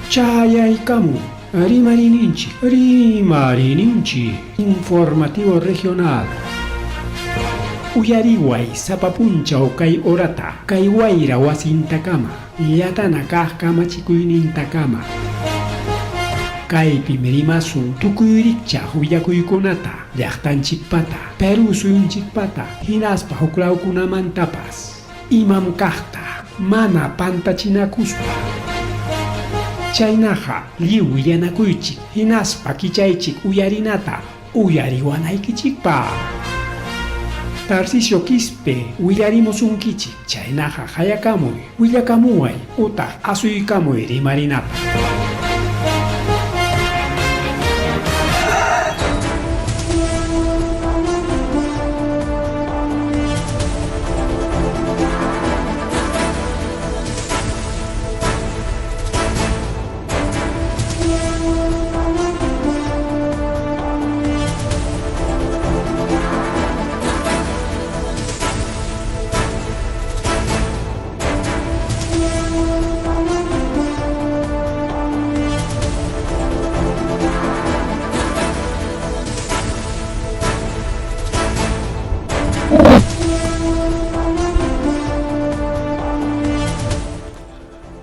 Chayaykamun Rimariyninchik, Rimariyninchik Informativo Regional. Uyariway sapa punchaw kay horata, kay wayra wasintakama, llatana kaq kamachikuynintakama. Kaypim rimasun tukuy rikchaq willakuykunata, llaqtanchikpata, Perú suyunchikpata, hinaspa huklawkunamantapas. Imam kaqta mana pantachinakuspa. Chaynaqa lliw willanakuychik hinaspa kichaychik uyarinata uyariwanaykichikpaq. Tarcisio Quispe willarimusunkichik, chaynaqa qayakamuy, willakamuway utaq asuykamuy rimarinapaq.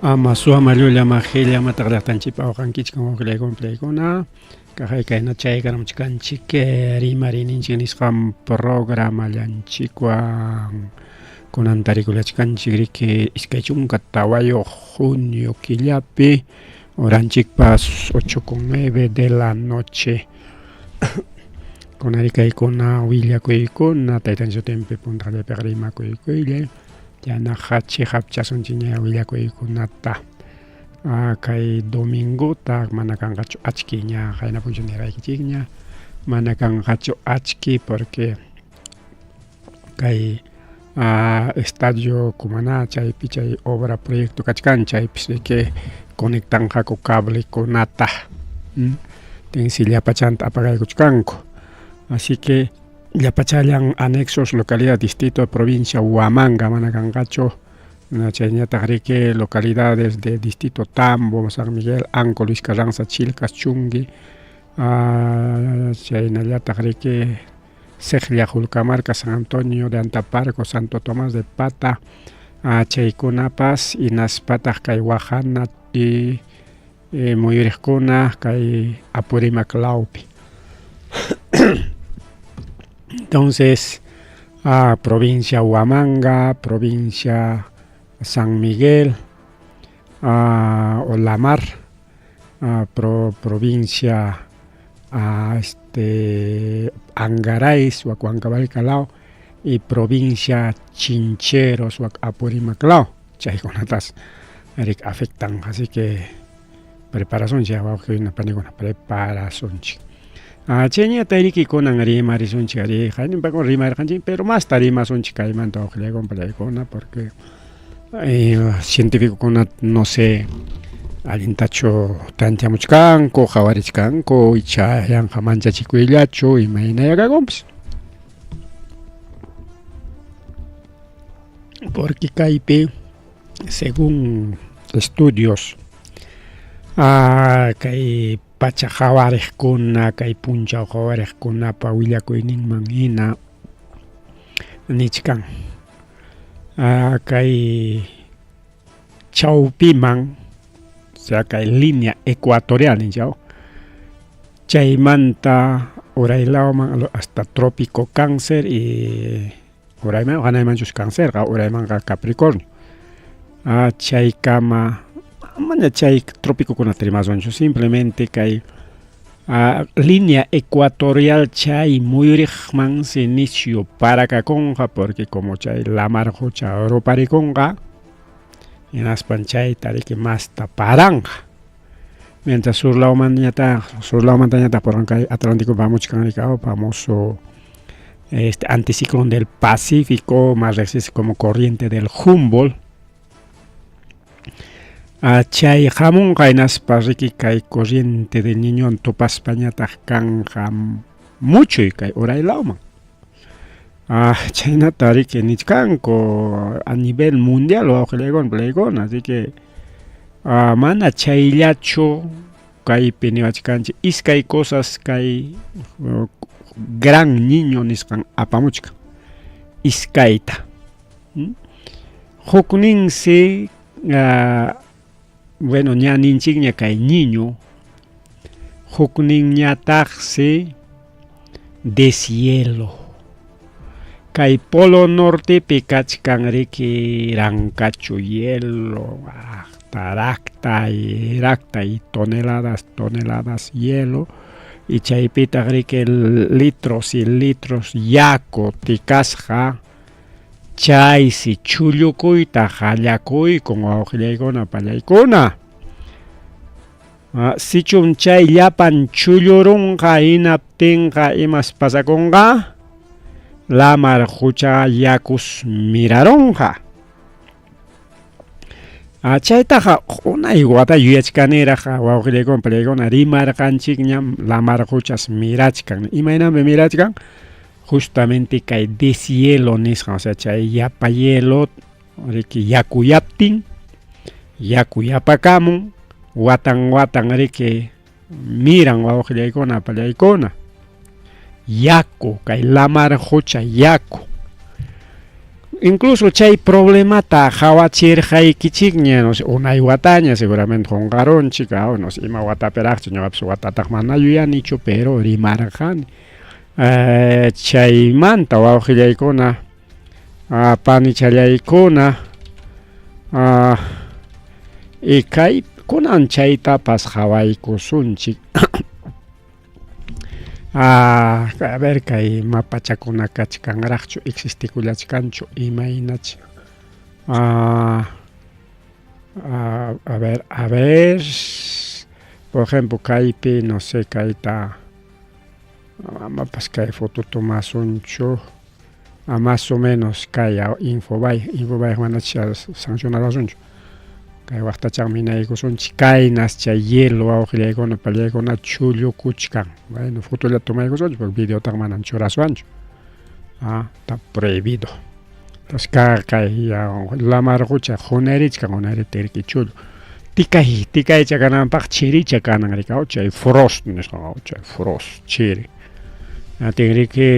Ama suama llulla ama qilla amataq llaqtanchikpa awqankichik wawqillaykuna pulaykuna kaqay kayna chaykaramchkanchik rimariyninchik nisqan programallanchikwan kunan tarikullachkanchik riki 24 junio killapi horanchikpas 8:09 de la noche kunari kaykuna willakuykuna taytanchik sutinpi puntaqllapiqa rimakuykuylay Yanaqa chiqapchasunchikña willakuykunata. Kay domingota mana kanqachu achki ña qayna punchaw nirqaykichikña mana kanqachu achki porque kay estadio Cumaná chaypi chay obra proyecto kachkan chaypis riki conectanqaku cablekunata tinsi llapachanta apagaykuchkanku así que Llapachallan anexos localidad distrito provincia Huamanga mana kanqachu chayñataq riki localidades de distrito Tambo, San Miguel, Anco, Luis Carranza, Chilcas, Chungui chaynallataq riki Seqlla, Julcamarca, San Antonio de Antaparco, Santo Tomás de Pata chaykunapas hinaspataq kay Wajana y muyuriqkuna kay Apurímac lawpi. Entonces, provincia Huamanga, provincia San Miguel, o La Mar, provincia este Angaray, Huancabalca law y provincia Chincheros, Apurímac law, chaykunatas riki afectan, así que preparasunchik wawqikuna panikuna preparasunchik. Chayñata riki kunan rimarisunchik ari hayninpakuna rimarqanchik pero masta rimasunchik kaymanta wawqillaykuna panillaykuna porque cientificokuna no sé allintachu tanteamuchkanku qhawarichkanku icha yanqa manchachikuyllachu imaynaya kakunpis. Porque kaypi según estudios kay pacha qhawariqkuna kay punchaw qhawariqkunapa willakuyninman hina nichkan kay chawpiman o sea kay línea ecuatorial ninchik chaymanta uray lawman hasta trópico cáncer y Urayman hanaymanchus cancerqa, uraymanqa Capricornio. Chaykama mana chay trópicokunata rimasunchu, simplemente kay línea ecuatorial chay muyuriqmansi nisyu parakakunqa, porque como chay lamar qucha ruparikunqa, hinaspan chayta riki masta paranqa. Mientras sur lawmanñataq, sur lawmantañataq por kay Atlántico pamuchkan riki famoso este anticiclón del Pacífico, más reqsisqa como corriente del Humboldt. Chay hamunqa hinaspa riki kay corriente del Niñowan tupaspañataq kanqa muchuy kay uray lawman. Chaynata riki nichkanku a nivel mundial wawqillaykuna pulaykuna, así que Mana chayllachu kaypi niwachkanchik iskay cosas kay gran niño nisqan apamuchkan iskayta. Hukninsi bueno ña ninchikña kay niño hukninñataqsi deshielo. Kay polo nortepi kachkan riki rankachu hielo, rakta rakta y toneladas toneladas hielo y chaypitaq riki litros y litros yaku tikasqa chaysi chullukuyta qallakuykun wawqillaykuna pallaykuna. Sichum chay llapan chullurunqa hinaptinqa imas pasakunqa? Lamar qucha yakus mirarunqa. Chaytaqa unay wata yuyachkaniraq wawqillaykuna pallaykuna rimarqanchikñam lamar quchas mirachkan. Imaynanpi mirachkan? Justamente kay deshielo nisqan, o sea chay yapa hielo riki yakuyaptin yaku yapakamun watan watan riki miran wawqillaykuna apallaykuna yaku kay lamar qucha yaku incluso chay problemata qhawachirqaykichikña no sé unay wataña seguramente qunqarunchik no sé ima watapiraqchu ñuqapas watataq mana yuyanichu pero rimarqani chaymanta wawqillaykuna panichallaykuna y kay kunan chaytapas qhawaykusunchik a ver kay mapachakuna kachkanraqchu existikullachkanchu imaynach a ver a ver por ejemplo kaypi no sé kayta amapas kay foto tomasunchu más o menos kay Infobay, Infobay manach sancionawasunchu kay waqtachanmi hinaykusunchik kaynas chay hielo wawqillaykuna pallaykuna chullukuchkan bueno fotollata tomaykusunchik porque videotaqa manam churaswanchu está prohibido entonces kay lamar qucha qunarichkan qunariptinriki chullu tikay tikaycha kananpaq chiricha kanan riki chay frost nisqan chay frost chiri Atinriki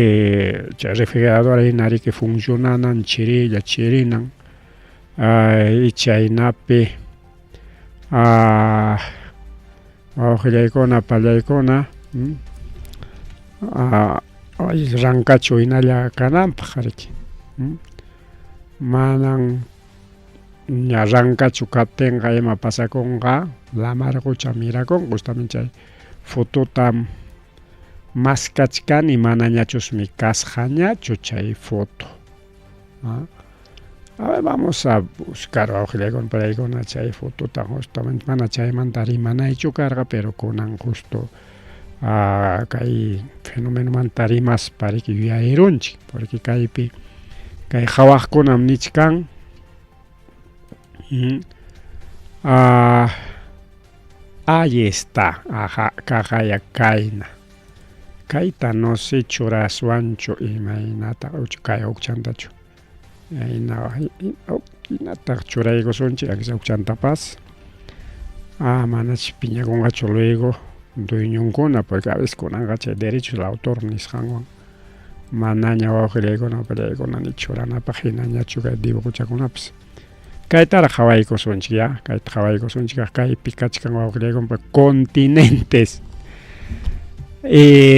chay refrigeradora hina riki funcionanan chirilla chirinan y chaynapi wawqillaykuna pallaykuna rankachu hinalla kananpaq riki manan ña rankachu kaptinqa ima pasakunqa lamar qucha mirakunqa justamente chay fotota maskachkani manañachusmi kasqañachu chay foto. A ver, vamos a buscar wawqillaykuna pallaykuna chay fotota justamente mana chaymanta rimanaychu karqa pero kunan justo kay fenomenomanta rimaspa riki yuyarirunchik porque kaypi kay qhawaqkunam nichkan Ahí está, aja, kaqaya kayna. Kayta no sé churaswanchu imaynata kay hukchantachu. Hinataq churaykusunchik aunque sea hukchantapas. Manach piñakunqachu luego dueñonkuna porque a veces kunanqa chay derechos del autor nisqanwan manaña wawqillaykuna upallaykuna ni churanapaq hinañachu kay dibujochakunapas. Kaytaraq qhawaykusunchik ya, kayta qhawaykusunchik kaypi kachkan wawqillaykunpa continentes.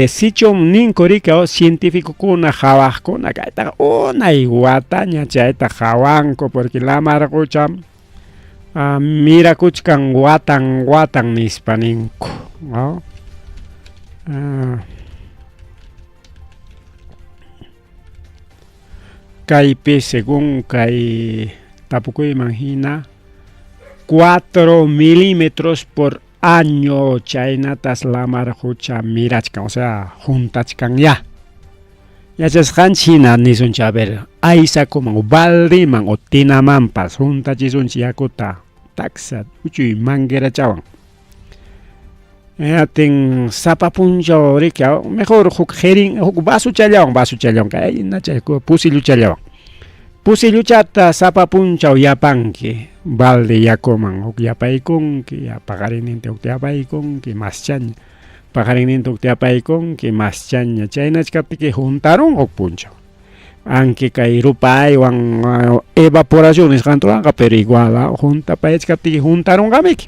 Sichum ninku riki cientificokuna qhawaqkuna kaytaqa unay wataña chayta qhawanku porque lamar qucham mirakuchkan watan watan nispa ninku. Kaypi según kay tapukuyman hina 4 milímetros por año chaynatas lamar qucha mirachkan, o sea, juntachkan ya. Yachasqanchik hina nisunchik, a ver, aysakuman o baldeman o tinamanpas juntachisunchik yakuta taksa uchuy manguerachawan. Atin sapa punchaw riki mejor huk jirin huk vasochallawan vasochallawan kayna chay pusilluchallawan. Pusilluchata sapa punchaw yapanki, balde yakuman huk yapaykunki, ya paqarinninta huk yapaykunki, maschaña. Paqarinninta huk yapaykunki, maschaña. Chaynachkaptiki huntarun huk punchaw. Aunque kay rupaywan evaporación nisqanta ruwanqa, pero igual huntapayachkaptiki huntarunqamiki.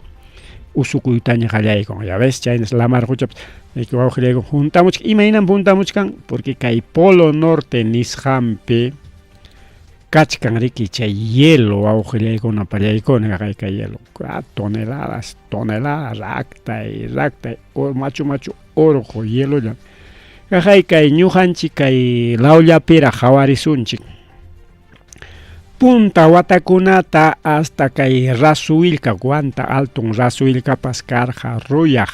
Usukuytaña qallaykun, ya ves, chaynas lamar quchapas wawqillayku huntamuchkan. Imaynam huntamuchkan? Porque kay polo norte nisqanpi kachkan riki chay hielo wawqillaykuna pallaykuna kay kay hielo toneladas toneladas raktay raktay machu machu urqu hielolla kaqay kay ñuqanchik kay lawllapiraq qhawarisunchik punta watakunata hasta kay Rasuwillka Guanta altun Rasuwillkapas karqa ruyaq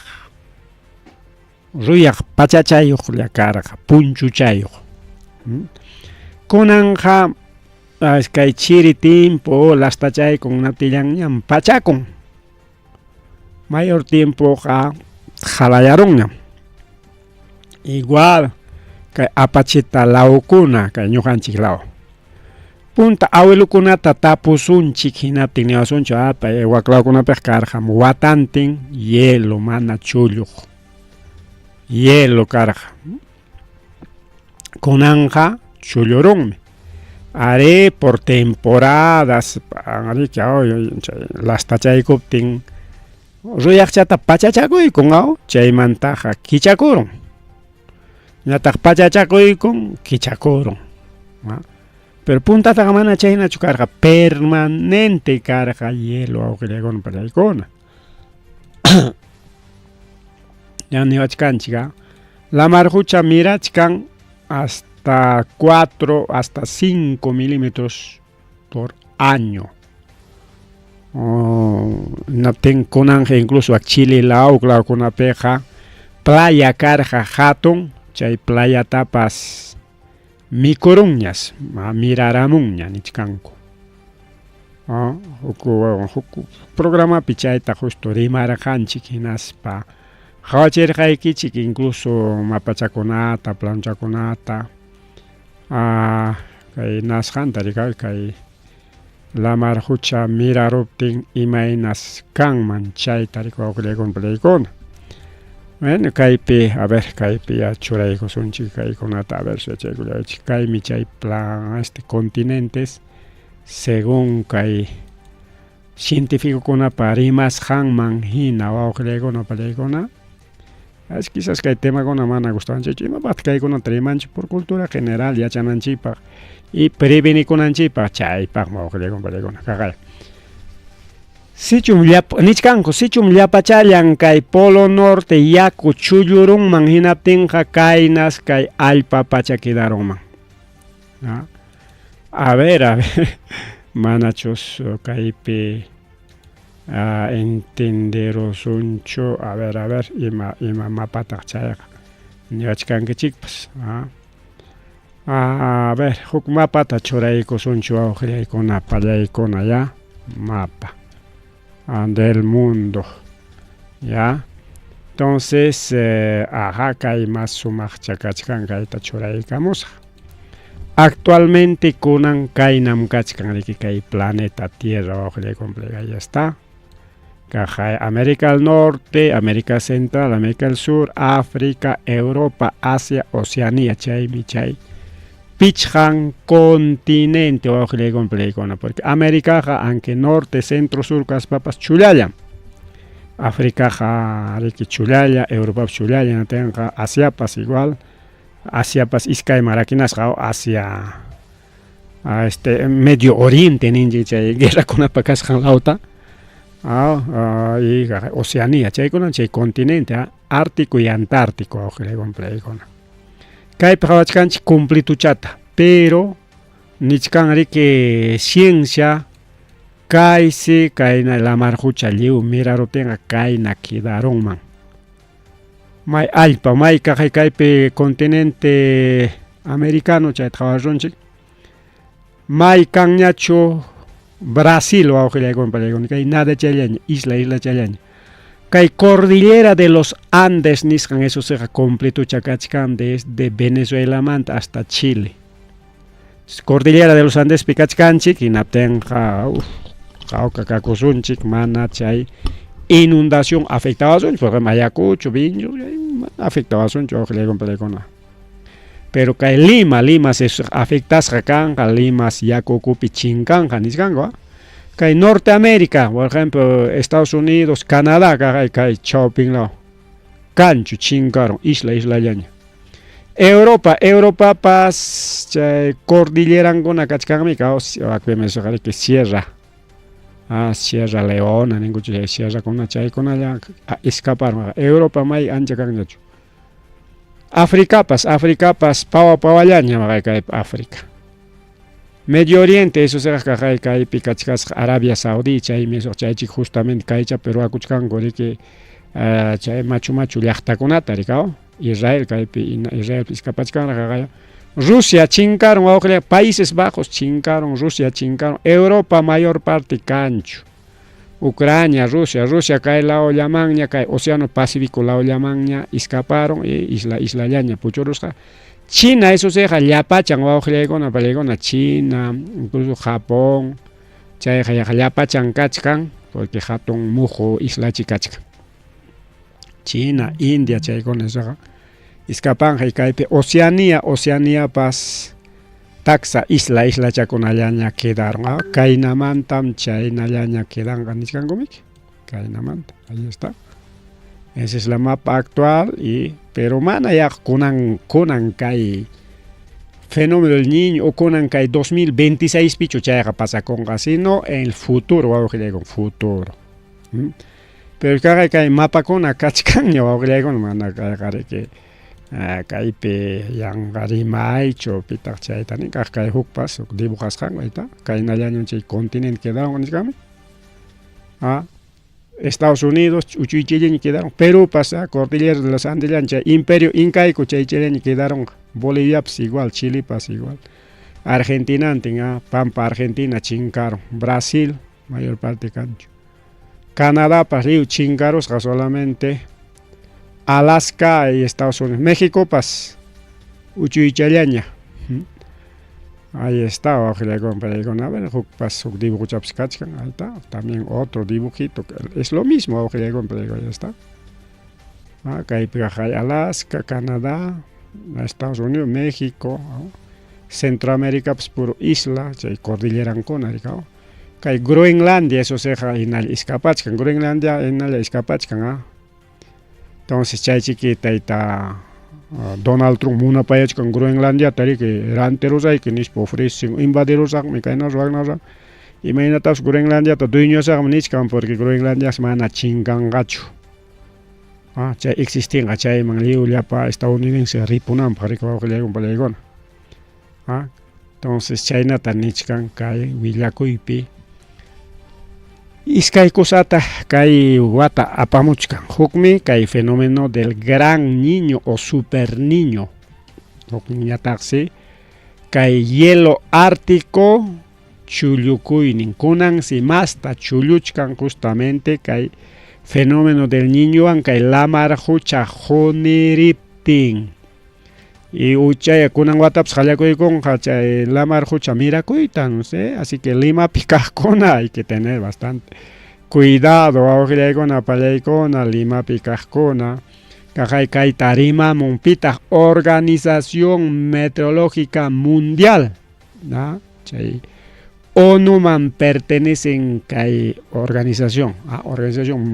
ruyaq pachachayuqlla karqa punchuchayuq. Kunanqa kay chiri tiempo lastachaykun natillanñam pachakun. Mayor tiempoqa jalayarunñam. Igual kay apachita lawkuna kay ñuqanchik law. Punta abuelokunata tapusunchik hinaptin niwasunchik ah pay wak lawkunapiqa karqam watantin hielo mana chulluq. Hielo karqa. Kunanqa chullurunmi. Arí por temporadas riki lastachaykuptin ruyaqchata pachachakuykun aw chaymantaqa kichakurun. Ñataq pachachakuykun kichakurun. Pero puntataqa mana chaynachu karqa permanente karqa hielo awqillaykuna pachaykuna. Ya niwachkanchik ah. Lamar qucha mirachkan hasta 4 hasta 5 milímetros por año. Oh, hinaptin kunanqa incluso Chile law lawkunapiqa playa karqa hatun chay playatapas mikurunñas miraramunña nichkanku. Huk huk programapi chayta justo rimarqanchik hinaspa qhawachirqaykichik incluso mapachakunata planchakunata kay nasqanta rikay kay lamar qucha miraruptin imaynas kanman chayta rikuwawqillaykuna. Bueno, kaypi, a ver, kaypi ya churaykusunchik kaykunata, a ver, yachaykullaychik. Kaymi chay plan, este, continentes, según kay cientificokunapa rimasqanman hina wawqillaykuna pallaykuna. Es quizás kay temakuna mana gustawanchikchu, imapaqtaq kaykunata rimanchik por cultura general yachananchikpaq y prevenikunanchikpaq chaypaqmi wawqillaykuna pallaykuna kaqay. Sichum llapa nichkanku sichum llapachallan kay polo norte yaku chullurunman hinaptinqa kaynas kay allpa pacha quedarunman. A ver, a ver, manachus kaypi entenderusunchu, a ver, a ver, ima ima mapataq chayqa niwachkankichikpas. A ver, huk mapata churaykusunchu wawqillaykuna pallaykuna ya, mapa del mundo, ya. Entonces, ajá, kay mas sumaqcha kachkan kayta churaykamusaq. Actualmente kunan kaynam kachkan riki kay planeta Tierra wawqillaykuna ahí está. Kaqay América del Norte, América Central, América del Sur, África, Europa, Asia, Oceanía, chaymi chay pichqan continente wawqillaykuna porque Américaqa aunque norte, centro, sur kaspapas chullallam. Africaqa riki chullalla, Europapas chullalla, hinaptinqa Asiapas igual, Asiapas iskayman rakinasqa Asia este Medio Oriente ninchik chay guerrakunapa kasqan lawta y Oceanía chaykuna chay continente Ártico y Antártico wawqillaykuna. Kaypi qhawachkanchik completochata, pero nichkan riki ciencia kaysi kayna lamar qucha lliw miraruptinqa kayna quedarunman. May allpa may kaqay kaypi continente americano chayta qhawarunchik. May kanñachu Brasil wawqillaykuna pallaykuna kay nada chayllaña isla isla chayllaña. Kay cordillera de los Andes nisqan eso siqa completocha kachkan desde Venezuelamanta hasta Chile. Cordillera de los Andespi kachkanchik, hinaptinqa hawka kakusunchik, mana chay inundación afectawasunchik, porque Ayacucho, Vinchos, mana afectawasunchu wawqillaykunapalaykuna. Pero kay Lima, Lima se afectasqa kanqa, Limas yaku ukupi chinkanqa nichkanku. Kay Norteamérica, por ejemplo, Estados Unidos, Canadá, kay kay chawpin law. Kanchu chinkaron, isla islallaña. Europa, Europapas chay cordillerankuna kachkanmi, que Sierra. Ah, Sierra Leona, ninkuchu chay sierrakuna chaykunalla escaparon. Europa may ancha kanñachu. Africapas, Africapas pawa pawallaña kay África. Medio Oriente, eso será kay kaypi kachkasqa Arabia Saudí, chaymi eso chaychik justamente kaychapi ruwakuchkanku riki chay machu machu llaqtakunata rikaw Israel kaypi Israelpi iskapachkanraq. Rusia chinkaron wawqilla, Países Bajos chinkaron, Rusia chinkaron, Europa mayor parte kanchu. Ucrania, Rusia, Rusia kay lawllamanña, kay Océano Pacífico lawllamanña escaparon y isla islallaña puchurusqa. China, eso siqa llapachan wawqillaykuna palaykuna, China, incluso Japón, chayqa yaqa llapachan kachkan, porque hatun muhu islachi kachkan. China, India chaykuna esoqa escapanqa. Kaypi Oceanía, Oceaniapas taksa isla islachakunallaña quedaron. Ah, kaynamantam chaynallaña quedanqa nichkankumiki. Kaynamanta, ahí está. Esa es la mapa actual y pero mana ya kunan kunan kay fenómeno del niño o kunan kay 2026 pichu chayqa pasakunqa, sino en el futuro, wawqillaykuna, futuro. Pero kay kay mapakuna kachkanña wawqillaykuna, mana kayqariki kaypi yanqa rimaychu pitaq chayta nin kaq kay hukpas huk dibujasqanku ahí está, kaynallaña chay continente quedaron nichkanmi. Ah, Estados Unidos uchuychillaña quedaron, Perúpas cordillera de los Andes chay imperio incaico chay chayllaña quedaron, Boliviapas igual, Chilepas igual, Argentinantin, Pampa Argentina chinkaron, Brasil mayor parte kanchu, Canadapas lliw chinkarusqa, solamente Alaska y Estados Unidos, Méxicopas uchuychallaña. Ahí está, wawqillaykuna, a ver, hukpas huk dibujochapas kachkan, ahí está, también otro dibujito, es lo mismo, wawqillaykuna, ahí está. Ah, kaypiqa hay Alaska, Canadá, Estados Unidos, México, Centroamérica puro isla, chay cordillerankuna rikaw. Kay Groenlandia, eso siqa hinalla iskapachkan, Groenlandia hinalla iskapachkan, ah. Entonces chaychiki tayta Donald Trump munapayachkan Groenlandiata riki rantirusayki nispa ofrecen, invadirusaqmi kayna ruwakna imaynatapas Groenlandiata dueñosaqmi nichkan, porque Groenlandias mana chinkanqachu. Ah, chay existinqa chayman lliw llapa estadounidense ripunanpaq riki wawqillaykuna palaykuna. Ah, entonces chaynata nichkan kay willakuypi. Iskay kusata kay wata apamuchkan. Hukmi kay fenómeno del gran niño o super niño. Hukñataqsi kay hielo ártico chullukuynin. Kunansi masta chulluchkan justamente kay fenómeno del niñowan kay lamar hucha quniriptin. Y uchaya kunan watapas qallakuykunqa chay lamar hucha mirakuyta, no sé, así que Limapi kaqkuna hay que tener bastante cuidado, wawqillaykuna pallaykuna, Limapi kaqkuna. Kaqay kayta rimamun pitaq Organización Meteorológica Mundial, ¿no? Chay ONUman pertenecen kay organización, Organización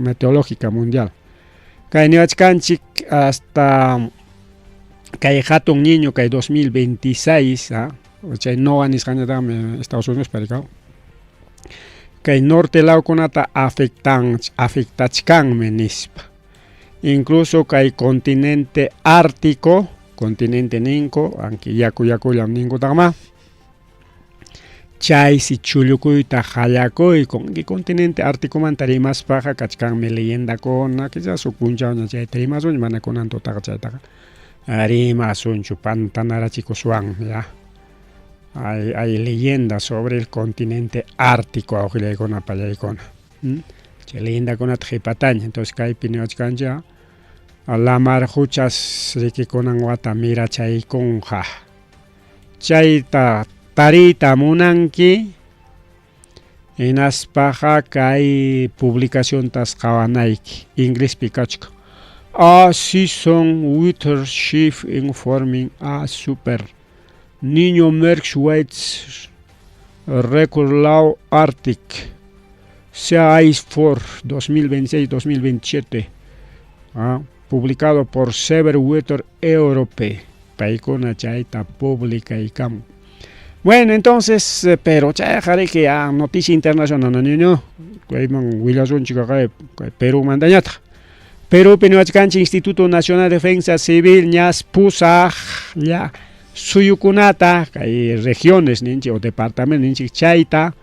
Meteorológica Mundial. Kay niwachkanchik hasta kay hatun niño kay 2026, chay NOAA nisqañataqmi Estados Unidos parikaw. Kay norte lawkunata afectan afectachkanmi nispa. Incluso kay continente ártico, continente ninku, aunque yaku yakullam ninkutaqma. Chaysi chullukuyta qallakuykun. Kay continente árticomanta rimaspaqa kachkanmi leyendakuna, quizás huk punchawña chayta rimasunchik, mana kunan tutaqa chaytaqa rimasunchu pantanarachikuswan, ya. Hay leyendas sobre el continente ártico, awqillaykuna pallaykuna. Chay leyendakunata qhipataña, entonces kaypi niwachkanchik lamar huchas riki kunan wata mirachaykunqa. Chayta tariyta munanki hinaspaqa kay publicaciontas qawanayki inglespi kachkan. A season weather shift informing a super Niño Merckx White's Record Law Arctic Sea Ice for 2026-2027 publicado por Sever Weather Europe. Paykuna chayta publicaykamun. Bueno, entonces, pero chayqa riki ya noticia internacional niño, kayman willasunchik kay Perúmantañataq. Perúpi niwachkanchik Instituto Nacional de Defensa Civil ñas pusaq suyukunata kay regiones ninchik o departamento ninchik chayta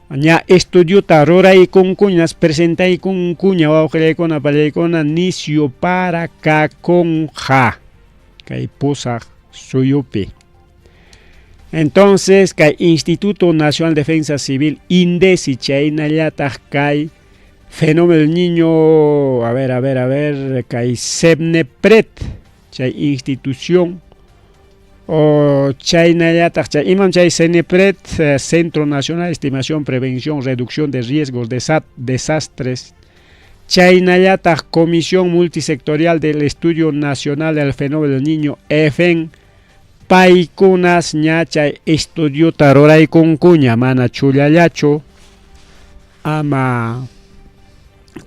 ña estudiota ruraykunkuñas presentaykunkuña wawqillaykuna pallaykuna nisyu para kakunqa kay pusaq suyupi. Entonces kay Instituto Nacional de Defensa Civil INDECI chaynallataq kay Fenómeno Niño, a ver, a ver, a ver, kay CEPNEPRED chay institución o chaynallataq chay imam chay CENEPRED, Centro Nacional de Estimación, Prevención, Reducción de Riesgos de Desastres, chaynallataq Comisión Multisectorial del Estudio Nacional del Fenómeno del Niño, EFEN, paykunas ña chay estudiota ruraykunkuña mana chullallachu ama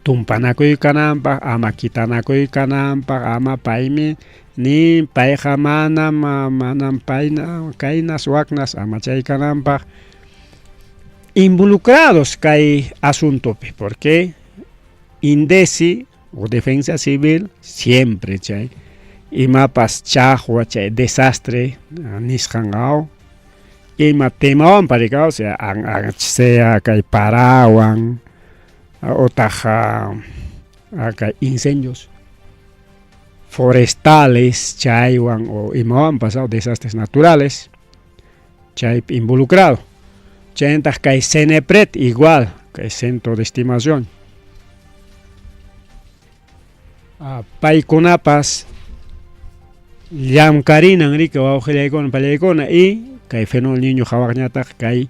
tumpanakuy kananpaq, ama kitanakuy kananpaq, ama paymi ni payqa manam manam payna kaynas waknas ama chay kananpaq involucrados kay asuntopi, porque INDECI o Defensa Civil siempre chay imapas chaqwa chay desastre nisqan ima temawan parika, o sea, sea kay parawan otaq kay incendios forestales chaywan o imawanpas desastres naturales chaypi involucrado. Chayntaq kay CENEPRED igual, kay Centro de Estimación. Paykunapas llamkarinan riki wawqillaykuna pallaykuna y kay Fenómeno Niño hawaqñataq kay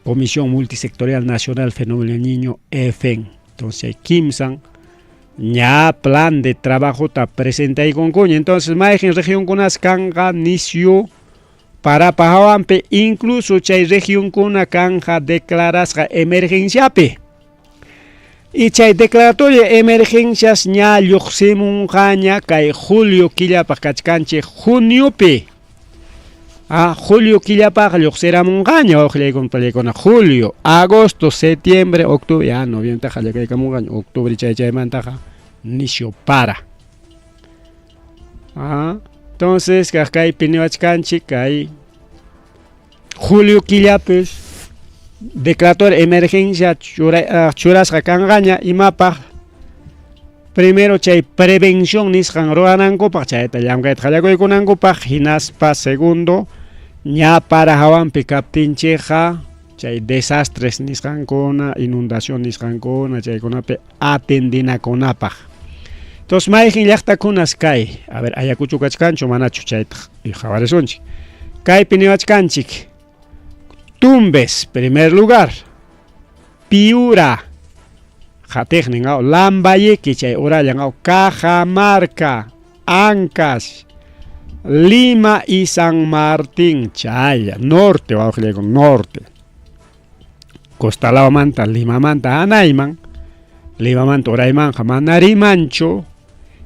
Comisión Multisectorial Nacional Fenómeno Niño EFEN. Entonces kimsan ña plan de trabajota presentaykunkuña. Entonces mayqin regionkunas kanqa nisyu parapa hawanpi, incluso chay regionkuna kanja declarasqa emergenciapi. Y chay declaratoria emergencias ña lluqsimunqaña kay julio killapaq kachkanchik juniopi. Julio killapaq lluqsiramunqaña wawqillaykuna pallaykuna julio, agosto, septiembre, octubre, ya noviembre qallariykamunqaña, octubre chay chaymantaqa nisyu para. Entonces kaypi niwachkanchik kay julio killapis declaratoria emergencia churasqa kanqaña imapaq primero chay prevención nisqan ruwanankupaq chayta llamkayta qallakuykunankupaq hinaspa segundo ña para hawanpi kaptinchikqa chay desastres nisqankuna inundación nisqankuna chaykunapi atendinakunapaq. Entonces mayqin llaqtakunas kay, a ver, Ayacucho kachkanchu manachu chayta qhawarisunchik. Kaypi niwachkanchik Tumbes, primer lugar, Piura, qatiqnin Lambayeque chay urallan Cajamarca, Ancash, Lima y San Martín, chaya, norte, wawqillaykuna, norte. Costa lawmanta, Limamanta hanayman, Limamanta uraymanqa mana rimanchu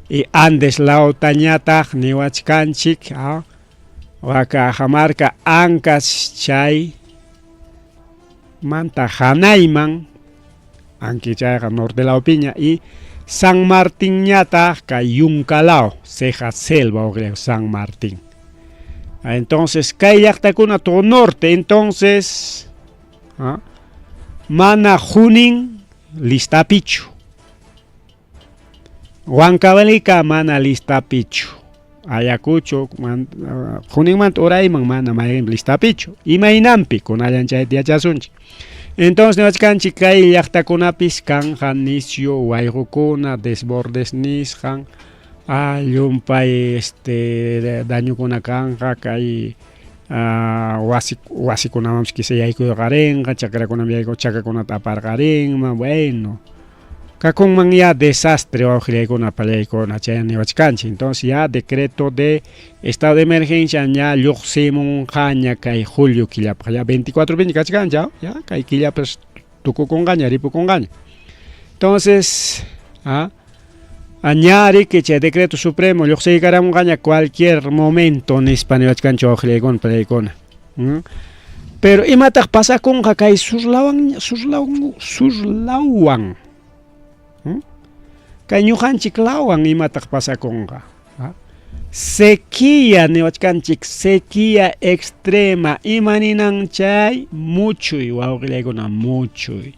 y Andes lawtañataq niwachkanchik Cajamarca, Ancash chay manta hanayman, anki chayqa norte lawpiña y San Martín ñataq kay Yunkalao, ceja selva San Martín. Entonces kay llaqtakuna todo norte, entonces mana Junín listapichu. Huancavelica mana listapichu. Ayacucho, Juninmanta urayman mana mayqinpi listapichu. Imaynanpi kunallan chayta yachasunchik. Entonces niwachkanchik kay llaqtakunapis kanja nisyu wayqukuna desbordes nisqan llumpay dañukuna kanja kay Wasi wasikunamanpas quizá yaykuyqarinqa, chakrakunaman yayku chakakunata aparqarinman, bueno. Kakunman ya desastre wawqillaykuna pallaykuna chay niwachkanchik. Entonces ya decreto de estado de emergencia ña lluqsimunqaña kay julio killapaq. Ya 24 piña kachkanchik, ya kay killapas tukukunqaña, ripukunqaña. Entonces, ¿ah? Ña riki chay decreto supremo lluqsiykaramunqaña cualquier momento nispa niwachkanchik wawqillaykuna pallaykuna. Pero imataq pasakunqa kay surlawan surlawan surlawan kay ñuqanchik lawan imataq pasakunqa? Sequía niwachkanchik, sequía extrema, ima ninan chay? Muchuy wawqillaykuna, muchuy.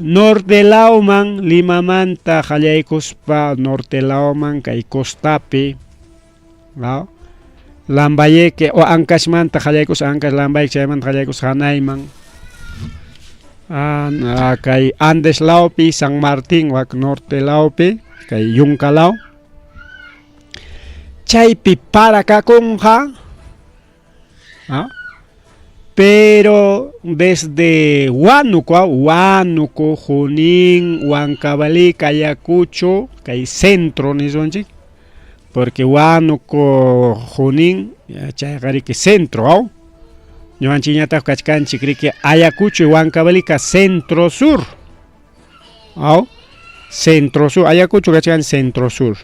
Norte lawman Limamanta qallaykuspa norte lawman kay costapi ¿no? Lambayeque o Ancashmanta qallaykuspa Ancash Lambayeque chaymanta qallaykuspa hanayman kay Andes lawpi San Martín wak norte lawpi kay Yunka law chaypi para kakunqa ¿ah? Pero desde Huánuco, Huánuco, Junín, Huancavelica, Ayacucho, kay centro nisunchik, porque Huánuco, Junín, chayqa riki centro, aw? Ñuqanchikñataq kachkanchik riki Ayacucho y Huancavelica centro sur. Aw? Centro sur, Ayacucho kachkan centro sur,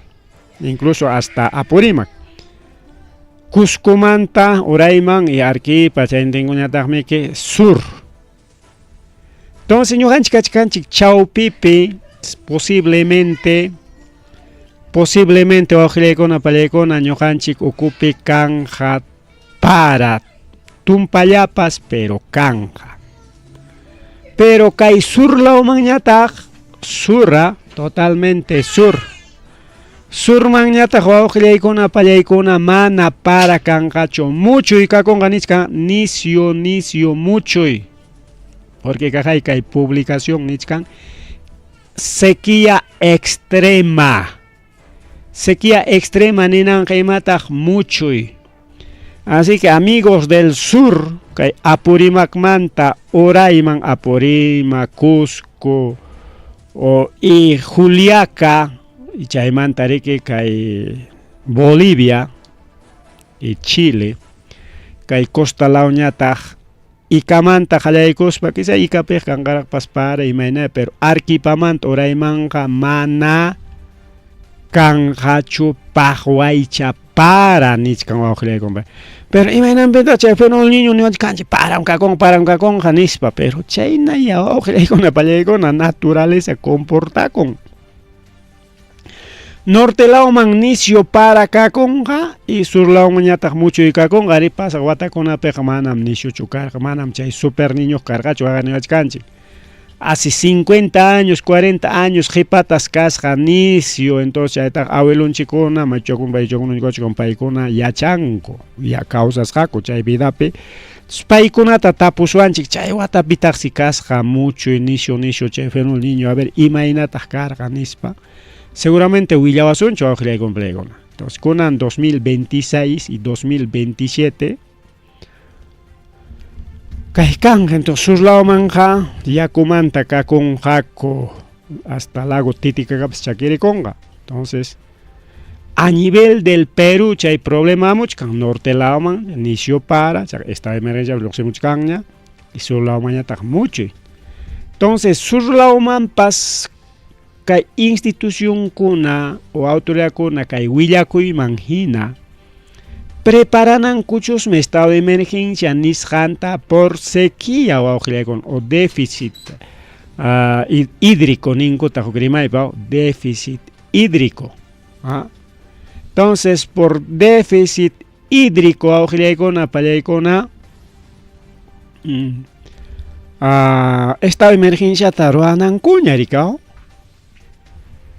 incluso hasta Apurímac. Cuscomanta urayman y Arequipa chaynintinkuñataqmiki sur. Entonces ñuqanchik kachkanchik chawpipi posiblemente posiblemente wawqillaykuna pallaykuna ñuqanchik ukupi kanja para tumpallapas pero kanja. Pero kay sur lawmanñataq sura totalmente sur. Surmanñataq wawqillaykuna pallaykuna mana para kanqachu muchuy kakunqa nichkan nisyu nisyu muchuy. Porque kaqay kay publicación nichkan sequía extrema. Sequía extrema ninanqa imataq muchuy. Así que amigos del sur, kay Apurímacmanta urayman Apurímac, Cusco o y Juliaca y chaymanta riki kay Bolivia y Chile, kay costa lawñataq Ikamanta qallaykuspa quizá Icapiq kanqaraqpas para imayna pero Arequipamanta uraymanqa mana kanqachu paqwaycha para nichkan wawqillaykuna. Pero imaynanpitaq chay fenómeno niño niwachkanchik param kakunqa param kakunqa nispa pero chaynaya wawqillaykuna pallaykuna naturaleza comportakun. Norte lawman nisyu para kakunqa y sur lawmanñataq muchuy kakunqa ari pasaq watakunapiqa manam nisyuchu karqa manam chay super niñuq karqachu niwachkanchik. Hace 50 años, 40 años qipatas kasqa nisyu entonces chaytaqa abuelonchikkuna machukuna paychukuna paykuna yachanku ya kawsasqaku chay vidapi paykunata tapuswanchik chay watapitaqsi kasqa muchuy nisyu nisyu chay fenómeno niño a ver imaynataq karqa nispa seguramente willawasunchu wawqillaykuna pallaykuna. Entonces kunan 2026 y 2027 kay kanqa entonces sur lawmanqa yakumanta kakunqaku hasta lago Titicacapas chakirikunqa. Entonces a nivel del Perú chay problema hamuchkan norte lawman nisyu para esta emergencia lluqsimuchkanña y sur lawmanñataq muchuy. Entonces sur lawmanpas kay institucionkuna o autoridadkuna kay willakuyman hina preparanankuchusmi estado de emergencia nisqanta por sequía wawqillaykuna o déficit hídrico ninkutaq huk rimaypa déficit hídrico. Entonces por déficit hídrico wawqillaykuna pallaykuna estado de emergenciata ruwanankuña rikaw.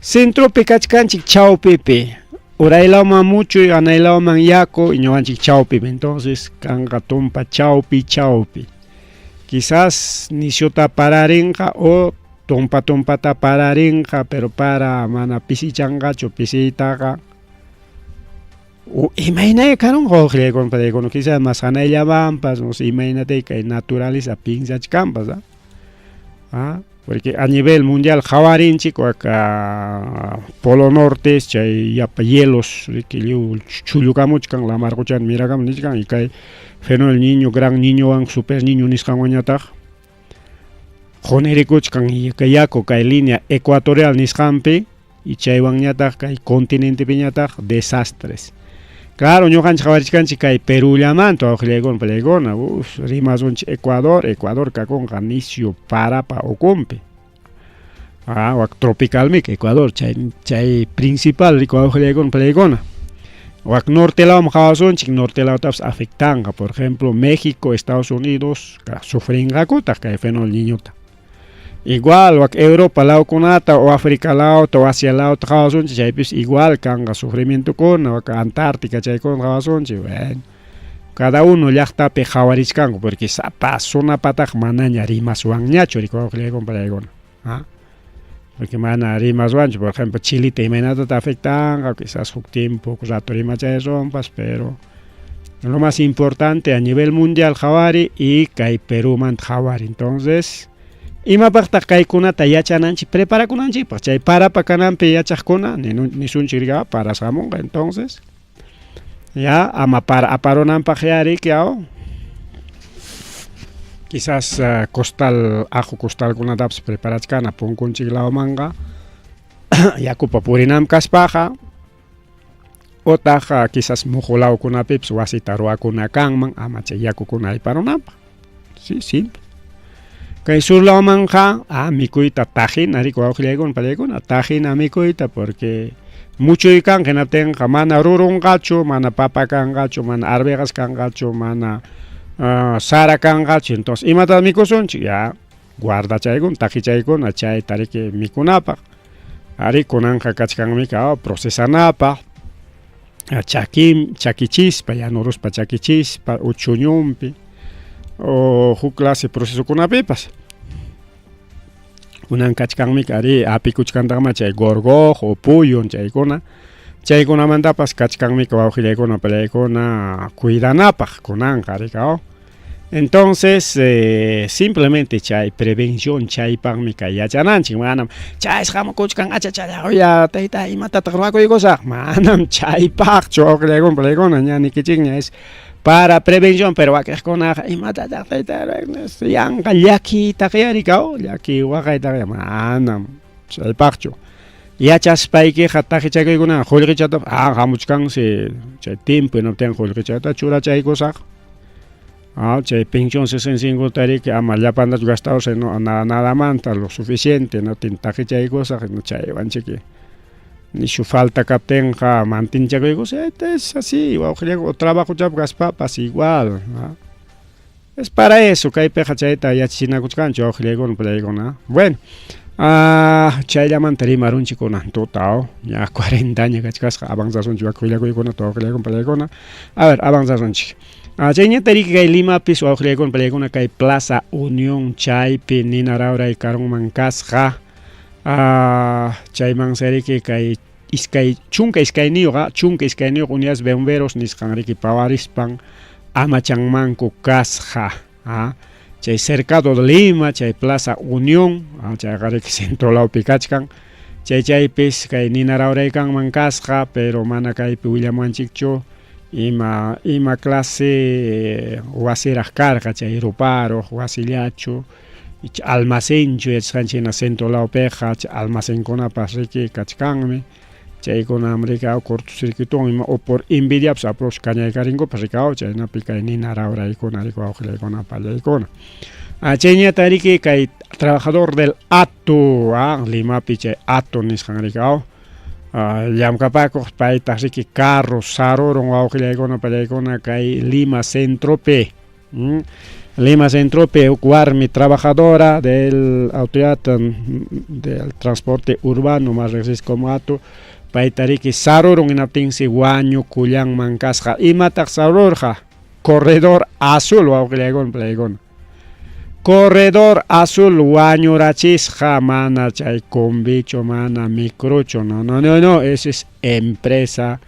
Centropi kachkanchik chawpipi uraylawman muchuy anaylawman yaku y ñuqanchik chawpipi entonces kanqa tumpa chawpi chawpi. Quizás nisyuta pararinqa o tumpa tumpata pararinqa pero para mana pisichanqachu pisiytaqa. Imaynaya karunqa wawqillaykuna panaykuna quizás mas hanayllamanpas no sé imaynatay kay naturaleza piensachkanpas ah porque a nivel mundial qhawarinchik waka polo norte chay yapa hielos riki lliw chullukamuchkan lamar quchan mirakamun nichkan y kay fenómeno el niño gran niñowan super niño nisqanwanñataq qunirikuchkan yaku kay línea ecuatorial nisqanpi y chaywanñataq kay continentepiñataq desastres. Claro, ñuqanchik qhawarichkanchik kay Perullamanta wawqillaykuna panaykuna, uf, rimasunchik Ecuador, Ecuador kakunqa nisyu parapa ukunpi. Ah, wak tropicalmik Ecuador, chay chay principal riku wawqillaykuna panaykuna. Wak norte lawman qhawasunchik, norte lawtapas afectanqa, por ejemplo, México, Estados Unidos, sufrinqakutaq kay fenómeno del niñota. Igual wak Europa lawkunata o África lawta o Asia lawta qawasunchik chaypis igual kanqa sufrimientokuna wak Antártica chaykuna qawasunchik bueno cada uno llaqtapi qhawarichkanku porque sapa zonapataq manaña rimaswanñachu riki wawqillaykuna panaykuna ah porque mana rimaswanchu por ejemplo Chilita imaynatataq afectanqa quizás huk tiempo huk rato rimachaysunpas pero lo más importante a nivel mundial qhawari y kay Perumanta qhawari entonces imapaqtaq kaykunata yachananchik preparakunanchikpaq chay parapa kananpi yachaqkuna nisunchik riki paras hamunqa entonces ya ama para aparunanpaq ya riki aw quizás costal ajo costalkunatapas preparachkana punkunchik lawmanqa yakupa purinanp kaspaqa Otaq quizás muhu lawkunapipas wasita ruwakuna kanman ama chay yakukuna ayparunanpaq. Sí, simple. Kay sur lawmanqa ah, mikuyta tajina riki wawqillaykuna panaykuna tajina mikuyta porque muchuy kanqa hinaptinqa mana rurunqachu, mana papa kanqachu, mana arvejas kanqachu, mana sara kanqachu. Entonces imatataq mikusunchik? Ya guardachaykuna, taqichaykuna chayta riki mikunapaq. Arí, kunanqa kachkanmi procesanapaq, chakim chakichispa, yanuruspa chakichispa, uchuñunpi o huk clase procesokunapipas. Kunan kachkanmi arí apikuchkantaqma chay gorgojo o puyun chaykuna. Chaykunamantapas kachkanmi wawqillaykuna panaykuna cuidanapaq kunanqa ari Entonces, simplemente chay prevención chaypaqmi kay yachananchik, manam chaysqa hamukuchkan achachalla tayta imatataq ruwakuykusaq, manam chaypaqchu wawqillaykuna panaykuna ña nikichikña es para prevención, pero wakiqkunaqa imatataq tayta yanqa llakiytaqya rikaw, llaki waqaytaqya manam chaypaqchu. Yachaspaykiqa taqichakuykunaqa qullqichata ah hamuchkansi chay tiempo hinaptinqa qullqichata churachaykusaq. Ah, chay pensión 65 tariki ama llapantachu gastawasaq no nada nadamanta lo suficiente no taqichaykusaq no chaywanchiki nishu falta kaptinqa mantinchakuykusaq es así wawqillayku trabajochapi kaspapas igual ah. Es para eso kaypiqa chayta yachachinakuchkanchik wawqillaykuna panaykuna bueno ah, chayllamanta rimarunchik kunan tuta ña 40 año kachkasqa avanzasunchik wak willakuykunata wawqillaykuna panaykuna a ver avanzasunchik ah, chayñata riki kay Limapis wawqillaykuna panaykuna kay Plaza Unión chaypi nina rawray karunman kasqa ah, chaymansi riki kay iskay chunka iskayniyuq 12 unidades bomberos nisqan riki pawarispan amachanmanku kasqa chay cercado de Lima chay Plaza Unión chayqa riki centro lawpi kachkan chay chaypis kay nina rawray kanman kasqa pero mana kaypi willamuwanchikchu ima ima clase wasiraq karqa chay ruparuq wasillachu almacenchu yachasqanchik hina centro lawpiqa chay almacenkunapas riki kachkanmi chaykunam riki cortocircuitowan ima o por envidiapas aprox kañaykarinkupas riki chaynapi kay nina rawraykuna riki wawqillaykuna pallaykuna chayñata riki kay trabajador del ATU Limapi chay ATU nisqan riki llamkapakuq paytaq riki carro sarurun wawqillaykuna pallaykuna kay Lima centropi Lima centropi huk warmi trabajadora del autoridad del transporte urbano más reqsisqa como ATU payta riki sarurun hinaptinsi wañukullanman kasqa imataq sarurqa corredor azul wawqillaykuna panaykuna corredor azul wañurachisqa mana chay combicho mana microcho no no no no ese es empresa.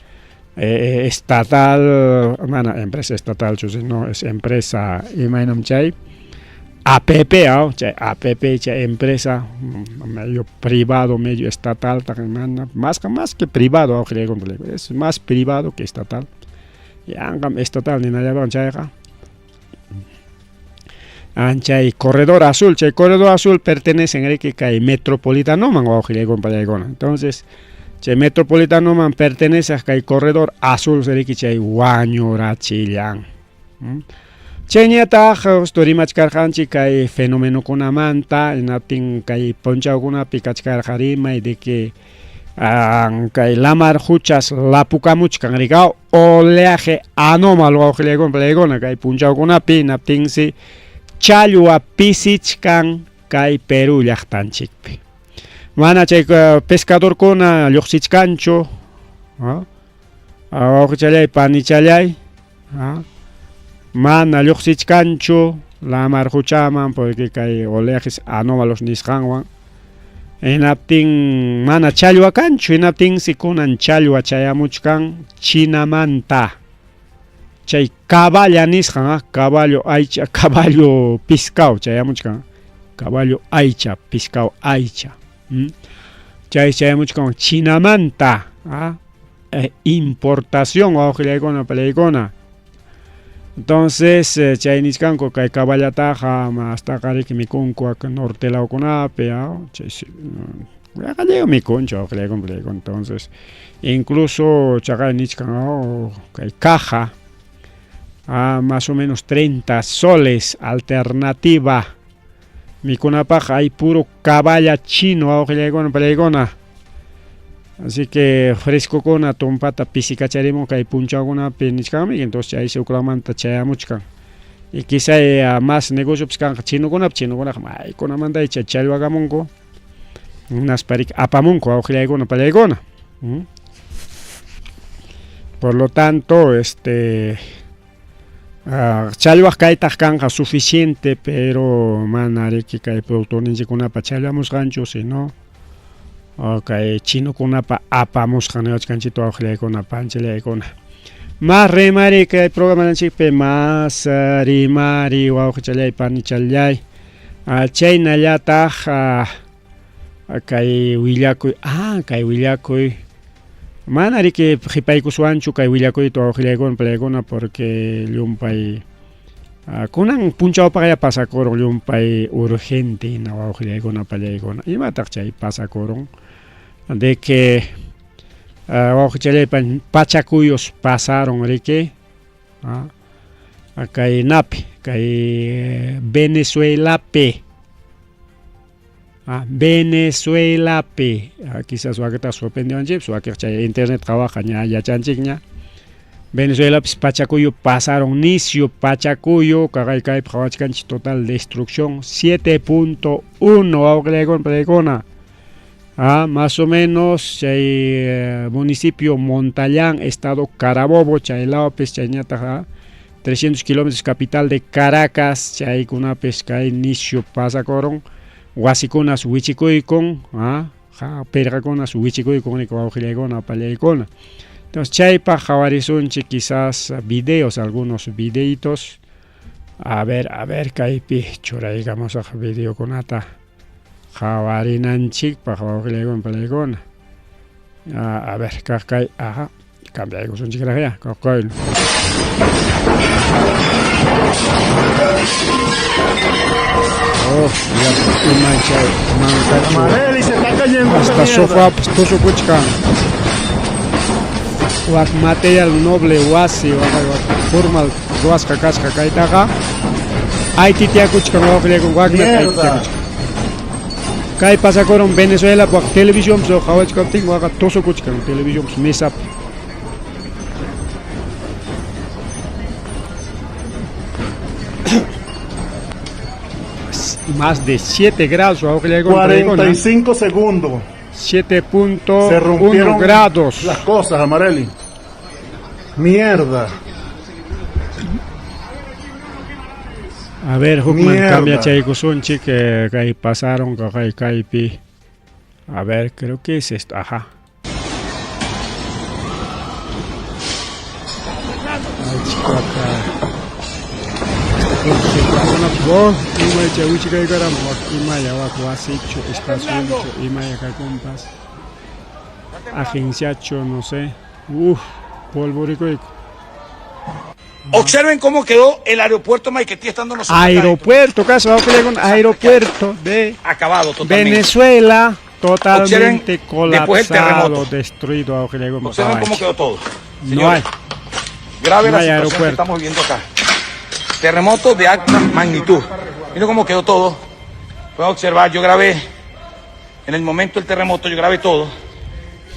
estatal, mana empresa estatalchu, sino es empresa imaynam chay APP, chay APP chay empresa medio privado, medio estatal, mana, más, más que privado, es más privado que estatal. Yanqam estatal ninallawan chayqa. Chay corredor azul, chay corredor azul pertenece en kay metropolitanoman wawqillaykuna. Entonces, chay metropolitanoman pertenece a kay corredor azul seriki chay wañurachillan. Chayñataq justo rimachkarqanchik kay fenomenokunamanta, hinaptin kay punchawkunapi kachkarqa rimay de que kay lamar huchas lapukamuchkan rikaw oleaje anómalo wawqillaykuna kay punchawkunapi, hinaptinsi challwa pisichkan kay Perú llaqtanchikpi. Mana chay pescadorkuna lluqsichkanchu, wawqichallay panichallay, mana lluqsichkanchu lamar huchaman porque kay oleajes anómalos nisqanwan. Hinaptin mana challwa kanchu, hinaptinsi kunan challwa chayamuchkan Chinamanta. Chay caballa nisqan, caballo aycha, caballo piscao chayamuchkan, caballo aycha, piscao aycha. Chay chayamuchkan Chinamanta, importación wawqillaykuna palaykuna. Entonces chay nichkanku kay caballataqa hasta riki mikunku norte lawkunapi, chay lliw mikunchu wawqillaykuna palaykuna. Entonces incluso chaqay nichkan kay caja a más o menos 30 soles alternativa mikunapaq hay puro caballa chino wawqillaykuna palaykuna. Así que frescokuna tumpata pisikacharimun kay punchawkunapi nichkanmi, entonces chay uqlamanta chayamuchkan. Y quizá más negociopis kanqa chinokunapi, chinokunaqa maykunamanta chay challwakamunku, hinaspa apamunku wawqillaykuna palaykuna. Por lo tanto, challwaq kaytaq kanqa suficiente, pero mana riki kay productorninchikkunapa challwamusqanchu, sino kay chinokunapa apamusqan niwachkanchik wawqillaykuna panchillaykuna. Más rimari kay programanchikpi, más rimari wawqichallay panichallay. Chaynallataq kay willakuy, kay willakuy mana riki qhipaykuswanchu kay willakuyta wawqillaykuna palaykuna porque llumpay kunan punchawpaqlla pasakurun llumpay urgente hina wawqillaykuna palaykuna. Imataq chay pasakurun? De que wawqichallay pachakuyos pasaron riki kay napi, kay Venezuelapi. Venezuelapi, quizás wakita sorprendiwanchik, wakiq chay internet qhawaqa ña yachanchikña. Venezuelapis pachakuyu pasaron nisyu pachakuyu, kaqay kaypi qhawachkanchik total destrucción 7.1 wawqillaykuna palaykuna. Más o menos chay municipio Montallán, estado Carabobo, chay lawpis chayñataq 300 kilómetros capital de Caracas, chaykunapis kay nisyu pasakurun. Wasikunas wichikuykun, pirqakunas wichikuykun nika wawqillaykuna pallaykuna. Entonces chaypaq qhawarisunchik quizás videos, algunos videitos. A ver, kaypi churaykamusaq videokunata qhawarinanchikpaq wawqillaykuna pallaykuna. A ver, kaq kay, ajá, cambiaykusunchikraqya, kaq kay. Oh, ya ima chay mankachu. Amareli se está cayendo Hasta esta sofá mierda. tusukuchkan. Wak material noble wasi wak formal ruwasqa kasqa kaytaqa aytitiakuchkan wawqillaykuna wakna Mierda. aytitiakuchkan. Kay pasakurun Venezuela wak televisión qhawachkaptin waqa tusukuchkan televisión mesapi. Más de 7 grados, 45 segundos. 7.1 Se rompieron grados. las cosas, Amareli. Mierda. A ver, hukman Mierda. cambia chaykusunchik, kay pasaron, kay kaypi. A ver, creo que es esto, ajá. Achkata imay chay wichikaykarama wak imaya wak wasichu estacionchu imaya kakunpas agenciachu no sé uf polvo rikuyku. Observen cómo quedó el aeropuerto Maiquetía estando nosotros. Aeropuerto, caso aeropuerto de acabado totalmente. Venezuela totalmente Observen después del colapsado, terremoto. destruido. Observen cómo quedó todo. No Señores, hay. Grave No la hay situación que aeropuerto. estamos viviendo acá. Terremoto de alta magnitud. Miren cómo quedó todo. Pueden observar, yo grabé en el momento del terremoto, yo grabé todo.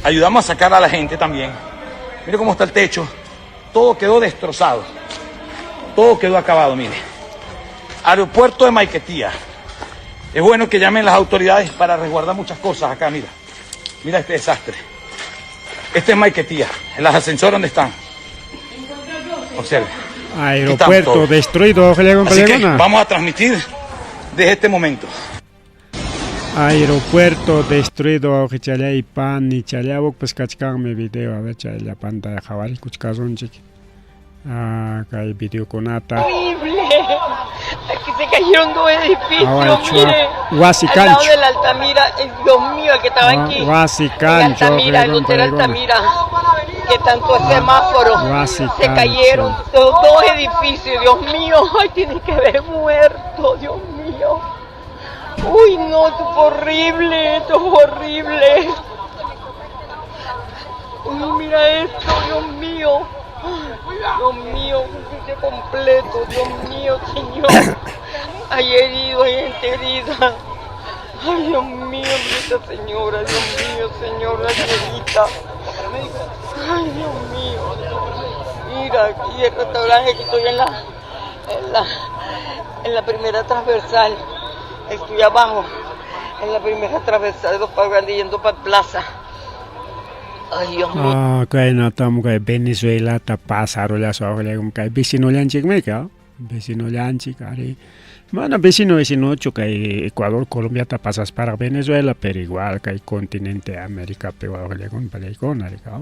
Ayudamos a sacar a la gente también. Miren cómo está el techo. Todo quedó destrozado. Todo quedó acabado, mire. Aeropuerto de Maiquetía. Es bueno que llamen las autoridades para resguardar muchas cosas acá, mira. Mira este desastre. Este es Maiquetía. El ascensor donde están. Observe. Aeropuerto todos. destruido, Así que vamos a transmitir desde este momento. Aeropuerto destruido, chalay pan y chalabok, pues kachkanmi video, a ver, chay pantalla qhawarikuchkasunchik. Ah, kay videokunata. Horrible. Aquí se cayeron dos edificios, Awaychua, mire. wasi Al lado cancho. de la Altamira, Dios mío, el que estaba Ah, aquí. Wasi En cancho, Altamira, el fregón, hotel fregón. Altamira, que tanto es semáforo. Wasi Se cancho. cayeron dos edificios, Dios mío. Ay, tiene que haber muerto, Dios mío. Uy, no, esto fue horrible, esto fue horrible. Uy, mira esto, Dios mío. Dios mío, un sitio completo, Dios mío, Señor. Hay herido, hay gente herida. Ay, Dios mío, mira esta señora, Dios mío, señor, la viejita. Ay, Dios mío. Mira, aquí el restaurante, aquí estoy en la primera transversal. Estoy abajo, en la primera transversal de los Pagos Grandes yendo para Plaza. Ay, Dios mío. Ah, kaynatam kay Venezuelata pasarullasqa kay vecinollanchikmi ka, vecinollanchik ari. Mana vecino vecinochu kay Ecuador, Colombiata pasasparaq Venezuela, pero igual kay continente América wawqillakuna palaykuna ari ka.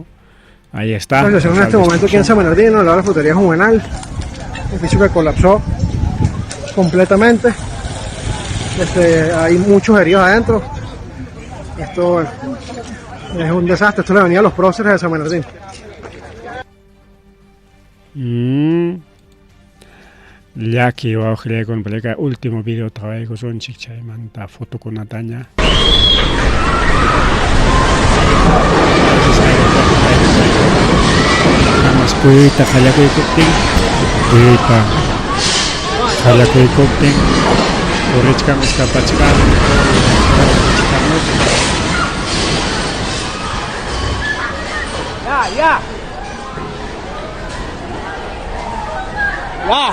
Ahí está. La situación en este momento aquí en San Bernardino, al lado de la frutería Juvenal, edificio que colapsó completamente. Hay muchos heridos adentro. Esto es un desastre. Esto es la avenida Los Próceres de San Bernardino. Llaki wawqillakuna palayka último video qhawaykusunchik chaymanta fotokunataña. Mas kuyuyta qallakuykuptin, kuyuyta qallakuykuptin, correchkan escapachkan, correchkan. Ya, ya. Ya.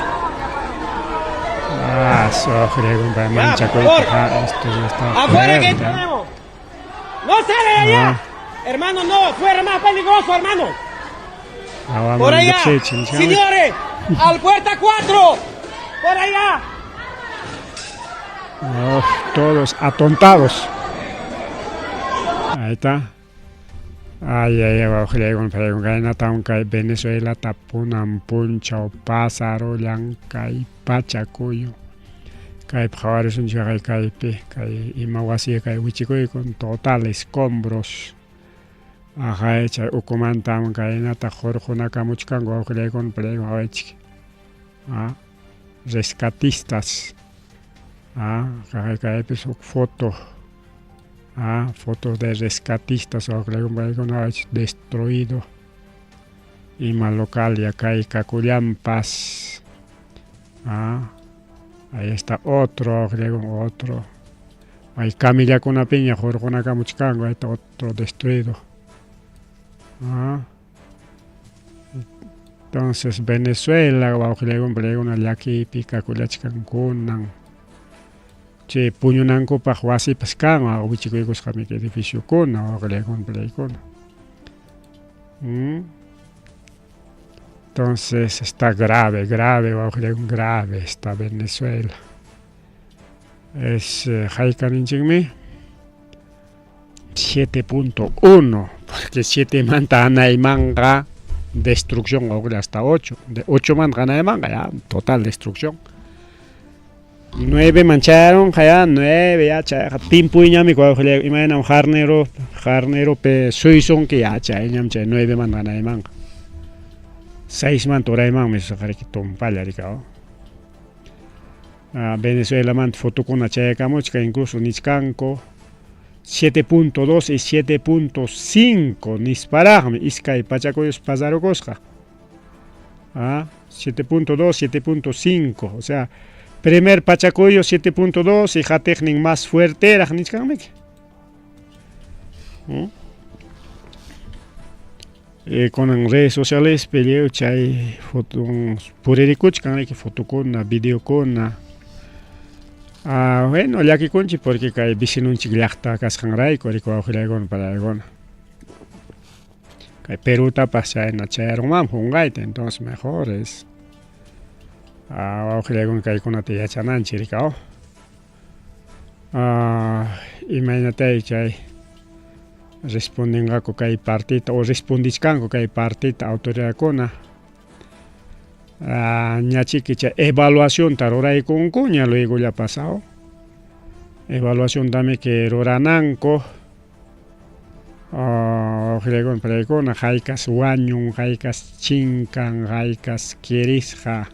Ah, sojre, mancha por favor. esto ya está ¡Afuera que fuerte. tenemos! ¡No sale de allá! Ah. Hermano, no, fuera más peligroso, hermano. Ah, Por allá. vamos, Señores, al puerta 4. Por allá. Oh, todos atontados. Ahí está. Ay, ay, ay, wawqillaykunata kay Venezuela tapunan punchaw pasarullan kay pachakuyu. Kaypi qhawarisunchik kaypi kay ima wasi kay wichikuykun total escombros. Ajay chay ukumantam kaynata hurqunakamuchkanku wawqillaykuna palaykuna qhawaychik. Ah, rescatistas. Ah, kaypis huk foto. Ah, fotos de rescatistas wawqillaykuna destruido. Ima local ya kay kakullampas. Ah, ahí está otro, otro. Hay camillakunapiña hurqunakamuchkanku, ahí está otro destruido. Ah. Entonces Venezuela wawqillaykuna palaykuna llakiypi kakullachkankunan. Chay puñunankupaq wasipas kan wichikuykusqami edificiokuna wawqillaykuna palaykuna. Entonces está grave, grave, grave está Venezuela. Es haykaninchikmi 7.1, porque 7 manta anaymanqa Destrucción hasta 8. De 8 man ganaymanqa ya, total destrucción. 9 man chayarunqa ya, 9 ya chayqa timpuyñami imaynam jarnero, jarnerope suysunki ya chayñam chay 9 man ganaymanqa. 6 man turaymanmi saqariki tumpalla rikaw. Venezuelamanta fotokuna chayakamuchka incluso nichkanku 7.2 y 7.5 nisparaqmi iskay pachakuyus pasarukusqa. 7.2, 7.5, o sea, primer pachakuyo 7.2 y qatiqnin más fuerteraq nichkanmiki. Kunan redes sociales lliw chay foto puririkuchkan riki fotokuna, videokuna. Bueno, llakikunchik porque kay vecinonchik llaqta kasqanrayku riki wawqillaykuna palaykuna. Kay Perutapas chayna chayarunmanmi qunqayta, entonces mejor es wawqillaykuna kaykunata yachananchik rikaw. Imaynatay chay respondinqaku kay partita o respondichkanku kay partita autoridadkuna. Ñachiki chay evaluacionta ruraykunkuña luego ya pasado. Evaluación que rurananku. Wawqillaykuna palaykuna haykas wañun, haykas chinkan, haykas kirisqa,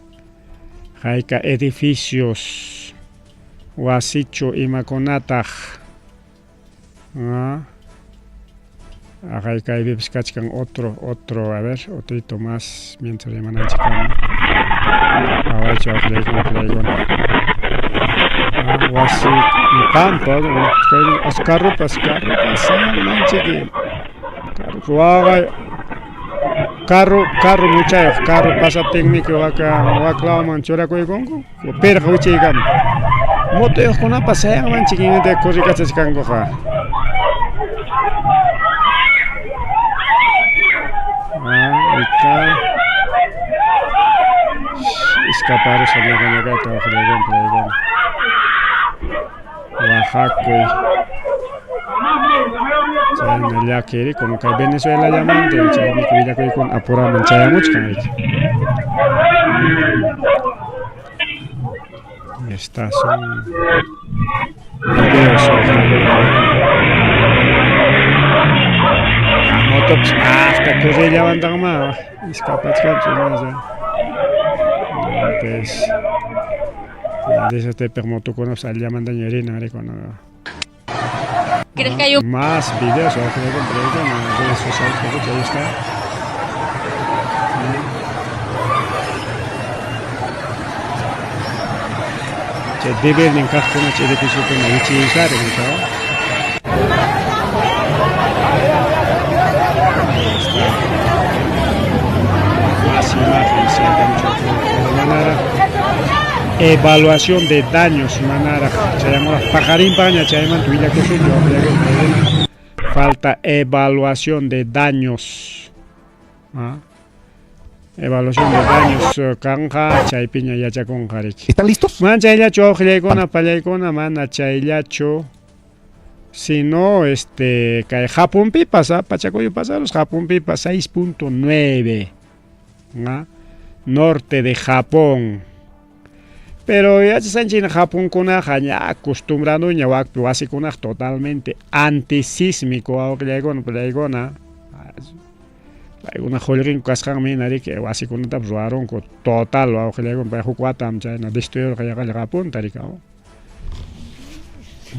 hayka edificios wasichu imakunataq kaypipas kachkan otro, otro, a ver, otrito más mientras rimananchik awaychu wawqillaykuna palaykuna. Wasi pampa, carropas, carropas, manchiki, waqay carro, carro muchayuq, carro pasaptinmiki waka waklawman churakuykunku, pirqa wichiykama. Motoyuqkunapas sayanmanchik imata corrikachachkankuqa. Ahí está. Escaparusqa ñaqa ñaqayta waqllaykuna palaykuna. Oaxaca. Chayna llaki como kay Venezuela llamanta chaymi willakuykuna apuraman chayamuchkan riki. Estas son videos. Motopas hasta corrillawantaqma iskapachkanchik pues de motokunapas allamantaña rinan rikuna. ¿Crees que hay un Más videos en redes sociales, ahí está. Chay debernin kaqkuna chay edificiokuna wichiykarin, ¿no? Está. Más imágenes, manara. Evaluación de daños, manara. Chayamura paqarinpaña chaymanta willakusunchu, falta evaluación de daños. Evaluación de daños kanqa chaypiña yachakunqa riki. ¿Están listos? Mana chayllachu wawqillaykuna pallaykuna mana chayllachu. Sino kay Japonpipas, Pachacuyo pasaros Japonpipas 6.9, ¿no? Norte de Japón. Pero yachasqanchik Japonkunaqa ña acostumbraduña wakpi wasikunaqa totalmente antisísmico wawqillaykuna pallaykuna. Paykuna qullqinku kasqanmi hina riki wasikunatapas ruwarunku total wawqillaykuna pay huk watam chayna destruirqa yaqalla Japonta riki.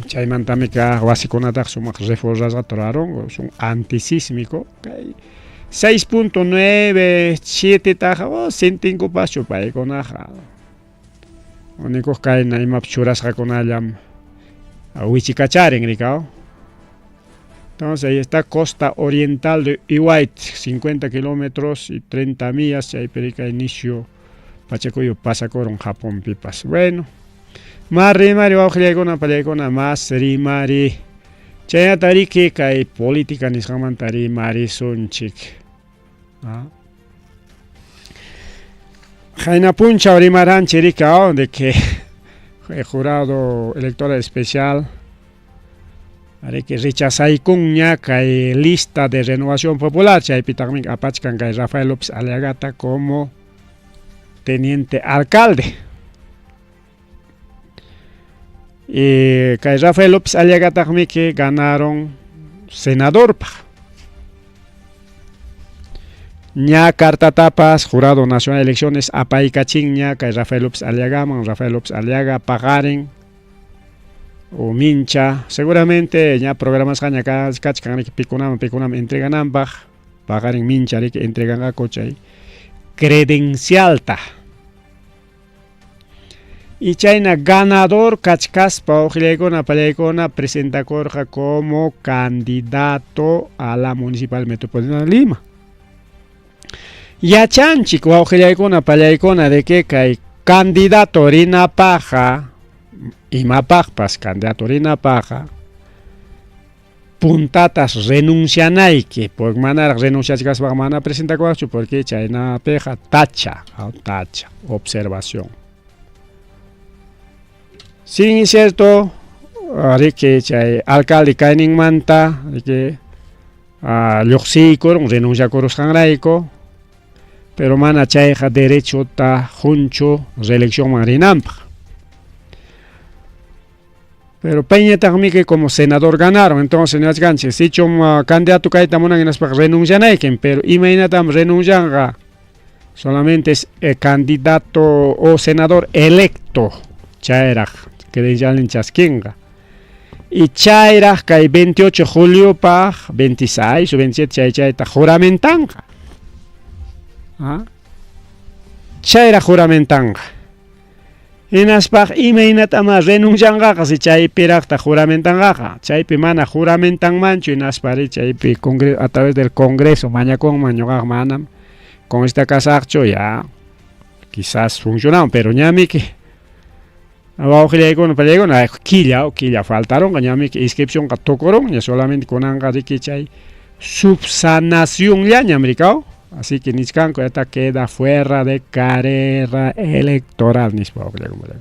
Chaymantami kaq wasikunataqa sumaq reforzasqata ruwarunku, son antisísmico. Kay 6.9, 7 taqa oh, sintinkupaschu paykunaqa. Unikuq kayna imapas churasqakunallam wichikacharin rikaw. Entonces ahí está costa oriental de Iwate, 50 kilómetros y 30 millas, chaypi rika inicio Pachacuyo pasakurun Japonpipas. Bueno, más rimari wawqillaykuna pallaykuna más rimari. Chaynata riki kay política nisqanmanta rimarisunchik. Qayna punchaw rimaranchik rika de que el jurado electoral especial Ariki rechazaykunña kay lista de Renovación Popular, chaypitaqmi apachkan kay Rafael López Aliagata como teniente alcalde. Y kay Rafael López Aliagataqmi que ganaron senadorpaq. Ña cartatapas Jurado Nacional de Elecciones apaykachinña kay Rafael López Aliagaman, Rafael López Aliaga paqarin o mincha, seguramente ña programasqaña kachkan riki pikunaman pikunaman entregananpaq, paqarin mincha riki entreganqaku chay credencialta. Y chayna ganador kachkaspa uqllaykuna pallaykuna presentakurqa como candidato a la Municipal Metropolitana de Lima. Yachanchik wawqillaykuna pallaykuna de que kay candidato rinapaqqa imapaqpas candidato rinapaqqa puntatas renuncianayki, porque manaraq renunciachkaspaqa mana presentakuwaqchu porque chaynapiqa tacha, tacha, observación. Sin es cierto, riki chay alcalde kayninmanta, riki lluqsiykurun renunciakurusqanrayku, pero mana chayqa derechota qunchu reeleccionman rinanpaq. Pero payñataqmi que como senador ganaron, entonces niwachkanchik, sichum candidato kayta munan hinaspaqa renuncianaykim, pero imaynatam renuncianqa, solamente es candidato o senador electo chayraq credencialnin chaskinqa. Y chayraq kay 28 de juliopaq 26 o 27 chay chayta juramentanqa. ¿Ah? Chayraq juramentanqa. Hinaspaq imaynatama renuncianqaqa si chaypiraqta juramentanqaqa, chaypi mana juramentanmanchu hinaspari chaypi a través del Congreso mañakunman ñuqaqa manam con esta kasaqchu ya quizás funcionan, pero ñamiki wawqillaykuna pallaykuna killa killa faltaronqa ñamiki inscripcionqa tukurunña solamente kunanqa riki chay subsanacionllañam rikaw. Así que nichkanku esta queda fuera de carrera electoral nispa wawqillaykuna.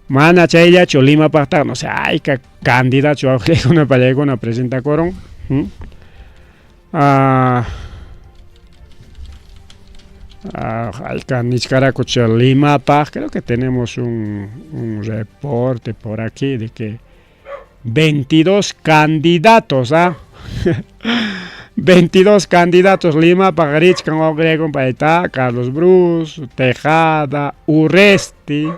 Mana chayllachu Limapaqtaqa no sé, hayka candidato wawqillaykuna pallaykuna presentakurun. Hayka nichkaraku Limapaq, creo que tenemos un reporte por aquí de que 22 candidatos, ¿ah? 22 candidatos Limapaq richkan wawqillaykuna payta, Carlos Bruce, Tejada, Urresti,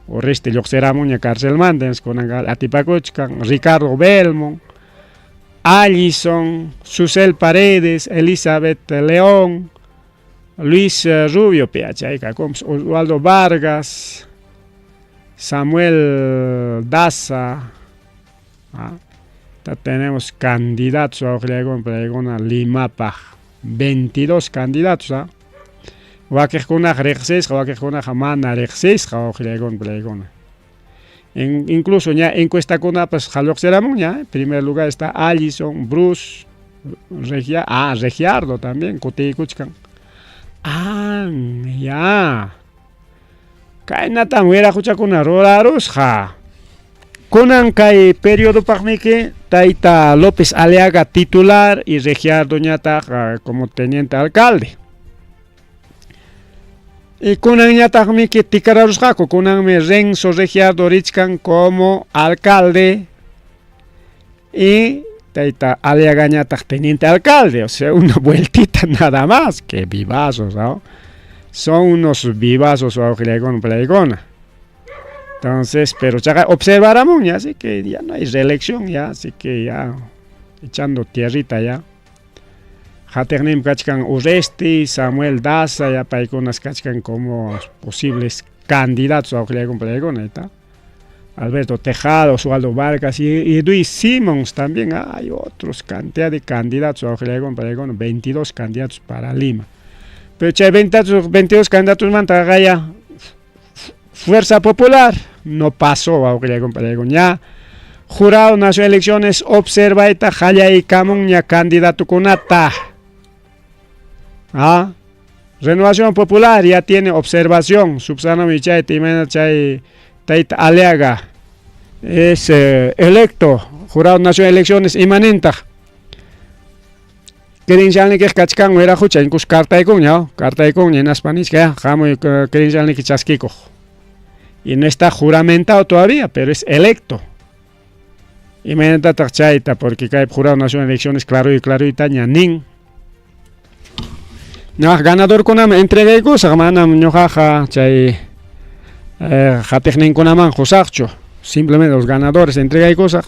Urresti lluqsiramunña carcelmanta, kunanqa atipakuchkan, Ricardo Belmont, Allison, Susel Paredes, Elizabeth León, Luis Rubio, PH, Oswaldo Vargas, Samuel Daza. ¿Ah? Tenemos candidatos a Limapaq, 22 candidatos. ¿Ah? Wakiqkunaq riqsisqa, wakiqkunaqa mana riqsisqa wawqillaykuna pallaykuna. Incluso ña encuestakunapas lluqsiramunña, en primer lugar está Allison, Bruce, Regiardo también, kutiykuchkan. Ah, ya. Kaynatam wiraquchakuna rurarusqa. Kunan kay periodopaqmiki tayta López Aliaga titular y Regiardo ñataq como teniente alcalde. Y kunan ñataqmiki tikararusqaku, kunanmi Renzo Regiardo richkan como alcalde y tayta Aliaga ñataq teniente alcalde, o sea, una vueltita nada más, que vivazos, ¿no? Son unos vivazos wawqillaykuna pallaykuna. Entonces, pero chaqa observáramos ya, así que ya no hay reelección ya, así que ya echando tierrita ya. Qatiqninpi kachkan Urresti, Samuel Daza, ya paykunas kachkan como posibles candidatos wawqillaykuna pallaykuna, ¿está? Alberto Tejada, Oswaldo Vargas y Luis Simons también. Hay otros cantidad de candidatos wawqillaykuna pallaykuna, 22 candidatos para Lima. Pero chay 22 candidatos manta ya Fuerza Popular no pasó wawqillaykuna pallaykuna ya. Jurado Nacional de Elecciones observa esta qallaykamunña candidatukunata. ¿Ah? Renovación Popular ya tiene observación. Subsanami chay timena chay tayta Aliaga es electo. Jurado Nacional de Elecciones imanintaq? Credencialnikiq kachkan wiraqucha, incluso cartaykunña, cartaykunña hinaspa nichka, hamuy credencialniki chaskikuq. Y no está juramentado todavía, pero es electo. Imaynatataq chayta, porque kay Jurado Nacional de Elecciones claro y claro y taña nin. Ñuqaq ganadorkunaman entregaykusaq, manam ñuqaqa chay qatiqninkunaman qusaqchu. Simplemente los ganadores entregaykusaq.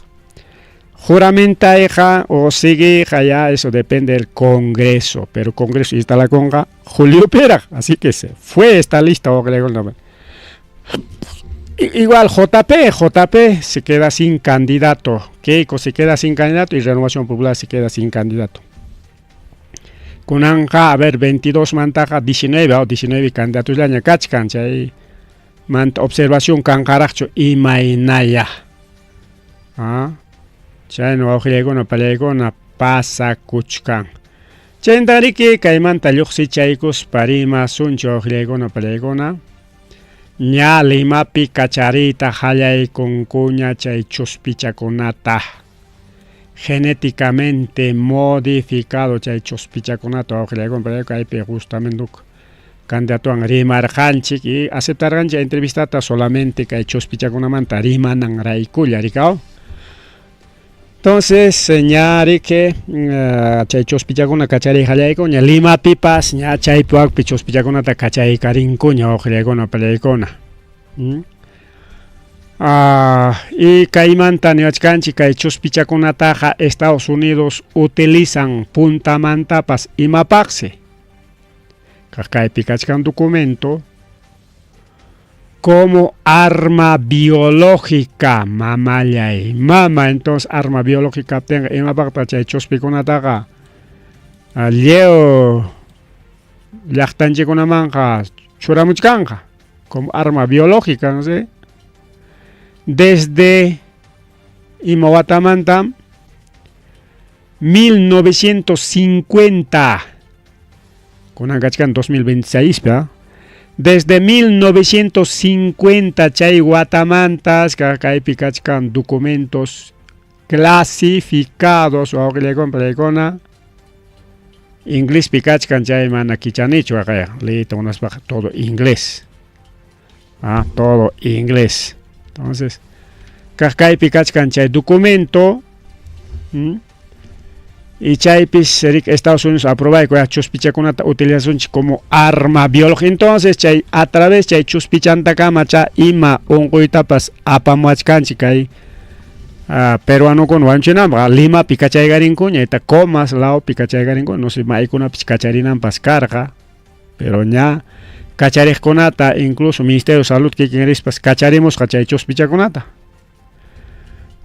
Juramentayqa o siguiyqa ya eso depende del Congreso, pero Congreso instalakunqa julio piraq, así que se fue esta lista. Igual JP, JP se queda sin candidato, Keiko se queda sin candidato y Renovación Popular se queda sin candidato. Kunanqa, a ver, 22 mantaqa 19 o 19 candidatos llaña kachkan, chay manta observación kanqaraqchu imaynaya. Ah, chayna wawqillaykuna pallaykuna pasakuchkan. Chaytariki kaymanta lluqsichaykuspa rimasunchik wawqillaykuna pallaykuna. Ña Limapi kachariyta qallaykunkuña chay chuspichakunata. Genéticamente modificado chay chuspichakunata wawqillaykuna pallaykuna kaypi justamente candidatowan rimarqanchik y aceptarqanchik entrevistata solamente kay chuspichakunamanta rimananraykulla rikaw. Entonces, ña riki chay chuspichakuna kachariy qallaykuña Limapipas ña chaypi wakpi chuspichakunata kachaykarinkuña wawqillaykuna pallaykuna. Y kaymanta niwachkanchik kay chuspichakunataqa Estados Unidos utilizan puntamantapas imapaqsi. Kaypi kachkan documento como arma biológica, mamallay, mama, entonces arma biológica tenga imapaqta chay chuspikunataqa lliw llaqtanchikkunamanqa churamuchkanqa como arma biológica, no sé. Desde ima watamanta 1950, kunan kachkan 2026, ¿verdad? Desde 1950 chay watamantas kaypi kachkan documentos clasificados wawqillaykuna pallaykuna inglespi kachkan chay mana kichanichu waqaya liyta munaspaqa todo inglés. Ah, todo inglés. Entonces, kaypi kachkan chay documento y chaypis Estados Unidos aprobayku chuspichakunata utilizasunchik como arma biológica. Entonces chay a través chay chuspichantakama cha ima unquytapas apamuachkanchik kay peruanokuna wañuchinanpaq Limapi kachaykarinkuña ita Comas lawpi kachaykarinkuña, no sé maykunapis kacharinanpas karqa, pero ña kachariqkunata incluso Ministerio de Salud kikin rispas kacharimusqa chay chuspichakunata.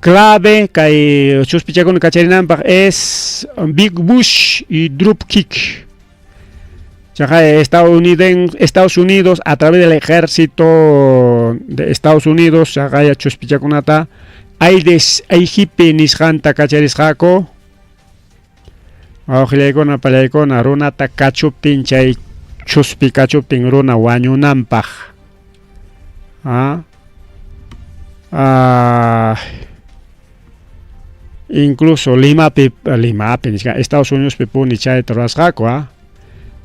Clave kay chuspichakuna kacharinanpaq es Big Bush y Dropkick. Chaqay Estados Unidos a través del ejército de Estados Unidos chaqay chuspichakunata Aedes aegypti nisqanta kacharisqaku. Wawqillaykuna pallaykuna runata kachuptin chay chuspi kachuptin runa wañunanpaq. Incluso Limapi, Limapi nisqa Estados Unidos puni chayta rurasqaku,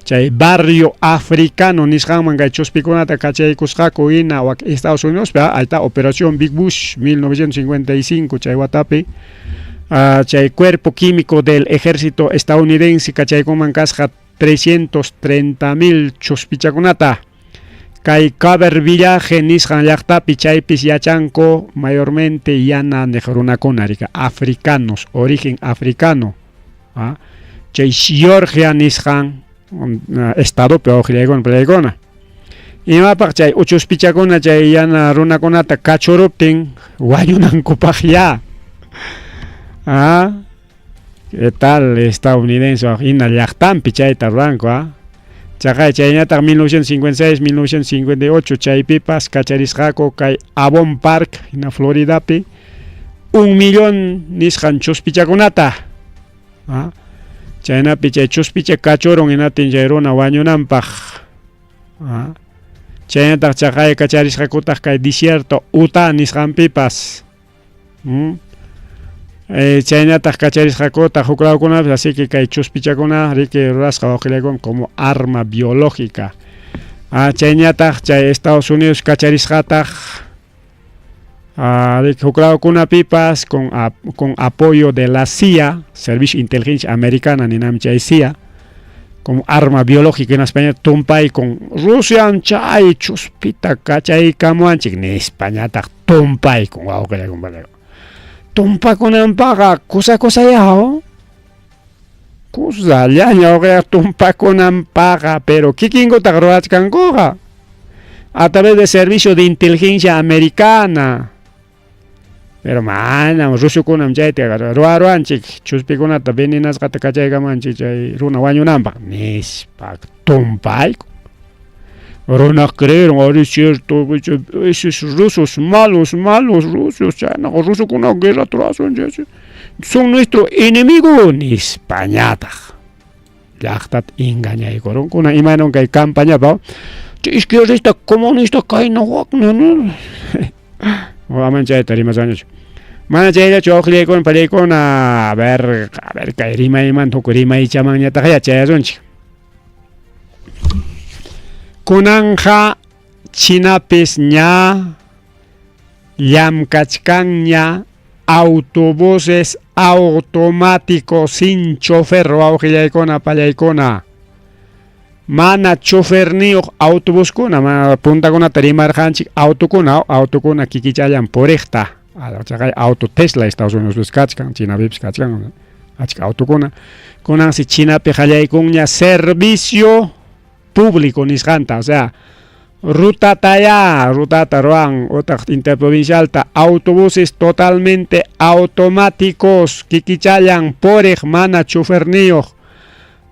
chay barrio africano nisqanman kay chuspikunata kachaykusqaku hina Estados Unidos ahí está Operación Big Bush 1955 chay watapi chay cuerpo químico del ejército estadounidense kachaykunman kasqa 330,000 chuspichakunata kay Cover Village nisqan llaqtapi chaypis yachanku mayormente yana niq runakuna rika africanos, origen africano, chay Georgia nisqan estadopi wawqillaykuna pallaykuna imapaq chay uchuspichakuna chay yana runakunata kachuruptin wañunankupaq ya. ¿Qué tal estadounidense hina llaqtanpi chayta ruranku? Chaqay chayñataq 1956, 1958 chaypipas kacharisqaku kay Avon Park hina Floridapi 1 millón nisqan chuspichakunata. Chaynapi chay chuspicha kachurun hinatin chay runa wañunanpaq. Chaynataq chaqay kacharisqakutaq kay desierto Utah nisqanpipas. Chaynataq kacharisqakutaq huk lawkunapi, así que kay chuspichakuna riki rurasqa wawqillaykuna como arma biológica. Chayñataq chay Estados Unidos kacharisqataq riki huk lawkunapipas con, con apoyo de la CIA, Servicio de Inteligencia Americana ninami chay CIA, como arma biológica hinaspaña tumpay con Rusian chay chuspita kachaykamuanchik nispañataq tumpay con wawqillaykuna. Tumpakunanpaqqa kusa kusayá kusallaña wawqiya tumpakunanpaqqa, pero kikinkutaq ruwachkankuqa a través de servicio de inteligencia americana. Pero manam rusukunam chayta ruwaruanchik chuspikunata venenasqata kachaykamuanchik chay runa wañunanpaq nispa tumpayku. Runa creeron, ahora es cierto, esos rusos malos, malos rusos, chaynaqa rusukuna guerra rurasun, son nuestro enemigo nispañataq llaqtata engañaykurunkuna. Imaynan kay campañapa chay izquierdista comunista kayna wakna aman chayta rimasqañachu. Mana chayllachu wawqillaykuna pallaykuna, a ver kay rimaymanta huk rimaychamanñataqya chayasunchik. Kunanja Chinapis ña llamkachkanña autobuses automáticos sin chofer wawqillaykuna pallaykuna. Mana choferniyuq autobuskuna, mana puntakunata rimarqanchik autokuna, autokuna kikichallan puriqta. Chaqay auto Tesla Estados Unidos kachkan, Chinapipis kachkan, achka autokuna. Kunansi Chinapi qallaykunña servicio público nisqanta, o sea, rutataya, rutata ruan, utaq interprovincialta, autobuses totalmente automáticos, kikichallan puriq mana choferniyuq,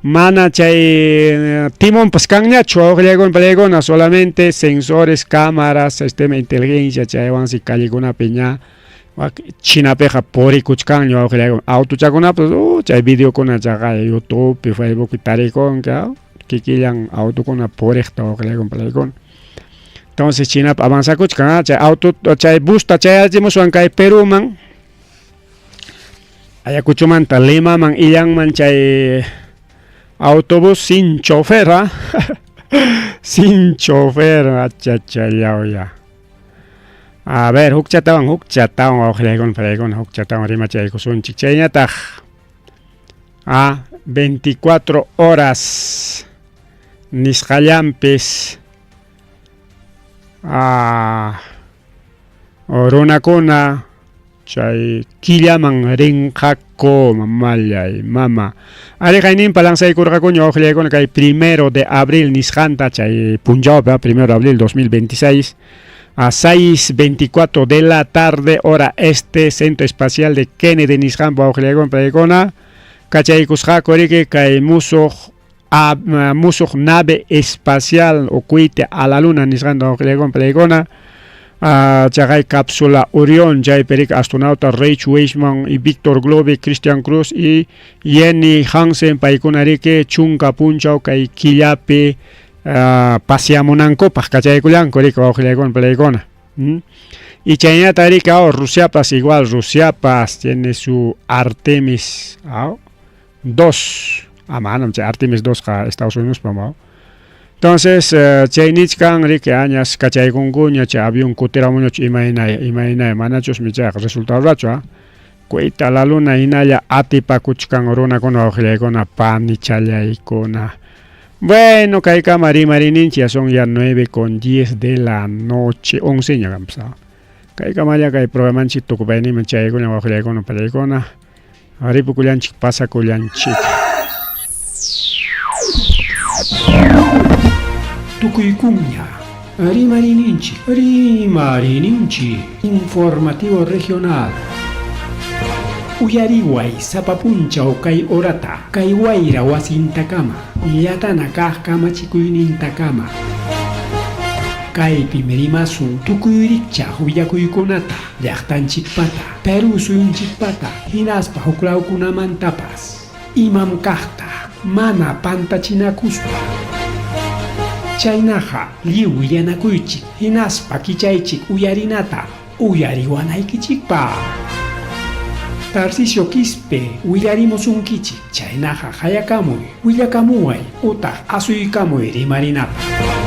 mana chay timonpas kanñachu wawqillaykuna pallaykuna, solamente sensores, cámaras, sistema de inteligencia, chaywansi callekunapi ña Chinapiqa purikuchkanña wawqillaykuna, autochakunapas chay videokuna chaqay YouTubepi, Facebookpi tarikunki, kikillan autokuna puriqta wawqillaykuna pallaykuna. Entonces Chinapa avanzakuchkan, chay auto, chay busta chayachimuswan kay Peruman, Ayacuchomanta Limaman illanman chay autobús sin chofer, sin chofer, achachallawya. A ver, hukchatawan, hukchatawan wawqillaykuna pallaykuna, hukchatawan rimachaykusunchik. Chayñataq 24 horas nisqallanpis runakuna chay killaman rinqaku, mamallay mama. Ariqayninpa lanzaykurqakuña wawqillaykuna kay 1 de abril nisqanta chay punchawpi, 1 de abril 2026 a 6:24 de la tarde, hora este, Centro Espacial de Kennedy nisqanpa wawqillaykuna pallaykuna, kachaykusqaku riki kay musuq musuq nave espacial o cohete a la luna nisqanta wawqillaykuna pallaykuna. Chaqay cápsula Orión, chaypi riki astronauta Reich Wiseman y Víctor Globe, Christian Cruz y Jenny Hansen paykuna riki chunka punchaw kay killapi paseamunankupaq kachaykullanku riki wawqillaykuna pallaykuna. Y chaynata riki Rusiapas igual, Rusiapas tiene su Artemis 2, manam chay Artemis 2 qa Estados Unidos pa. Entonces chay nichkan riki añas kachaykunkuña chay avión kutiramuñachu imaynay, imaynay, manachusmi chayqa resultado rachu, Cuita la luna hinalla atipakuchkan runakuna wawqillaykuna panichallaykuna. Bueno, kaykama rimarininchik, ya son ya 9:10 de la noche, 11 ña kanpas. Kaykamalla kay programanchik tukupayninman chaykuña wawqillaykuna pallaykuna. Ripukullanchik, pasakullanchik. Tukuykuña, rimarininchik, rimarininchik, informativo regional. Uyariway sapa punchaw kay horata, kay wayra wasintakama, llatana kaq kamachikuynintakama. Kaypim rimasun tukuy rikchaq willakuykunata, llaqtanchikpata, Perú suyunchikpata, hinaspa huklawkunamantapas. Imam kaqta, mana pantachinakuspa. Chaynaqa lliw willanakuychik, hinaspa kichaychik uyarinata, uyariwanaykichikpaq. Tarcisio Quispe willarimusunkichik, chaynaqa qayakamuy, willakamuway utaq asuykamuy rimarinapaq.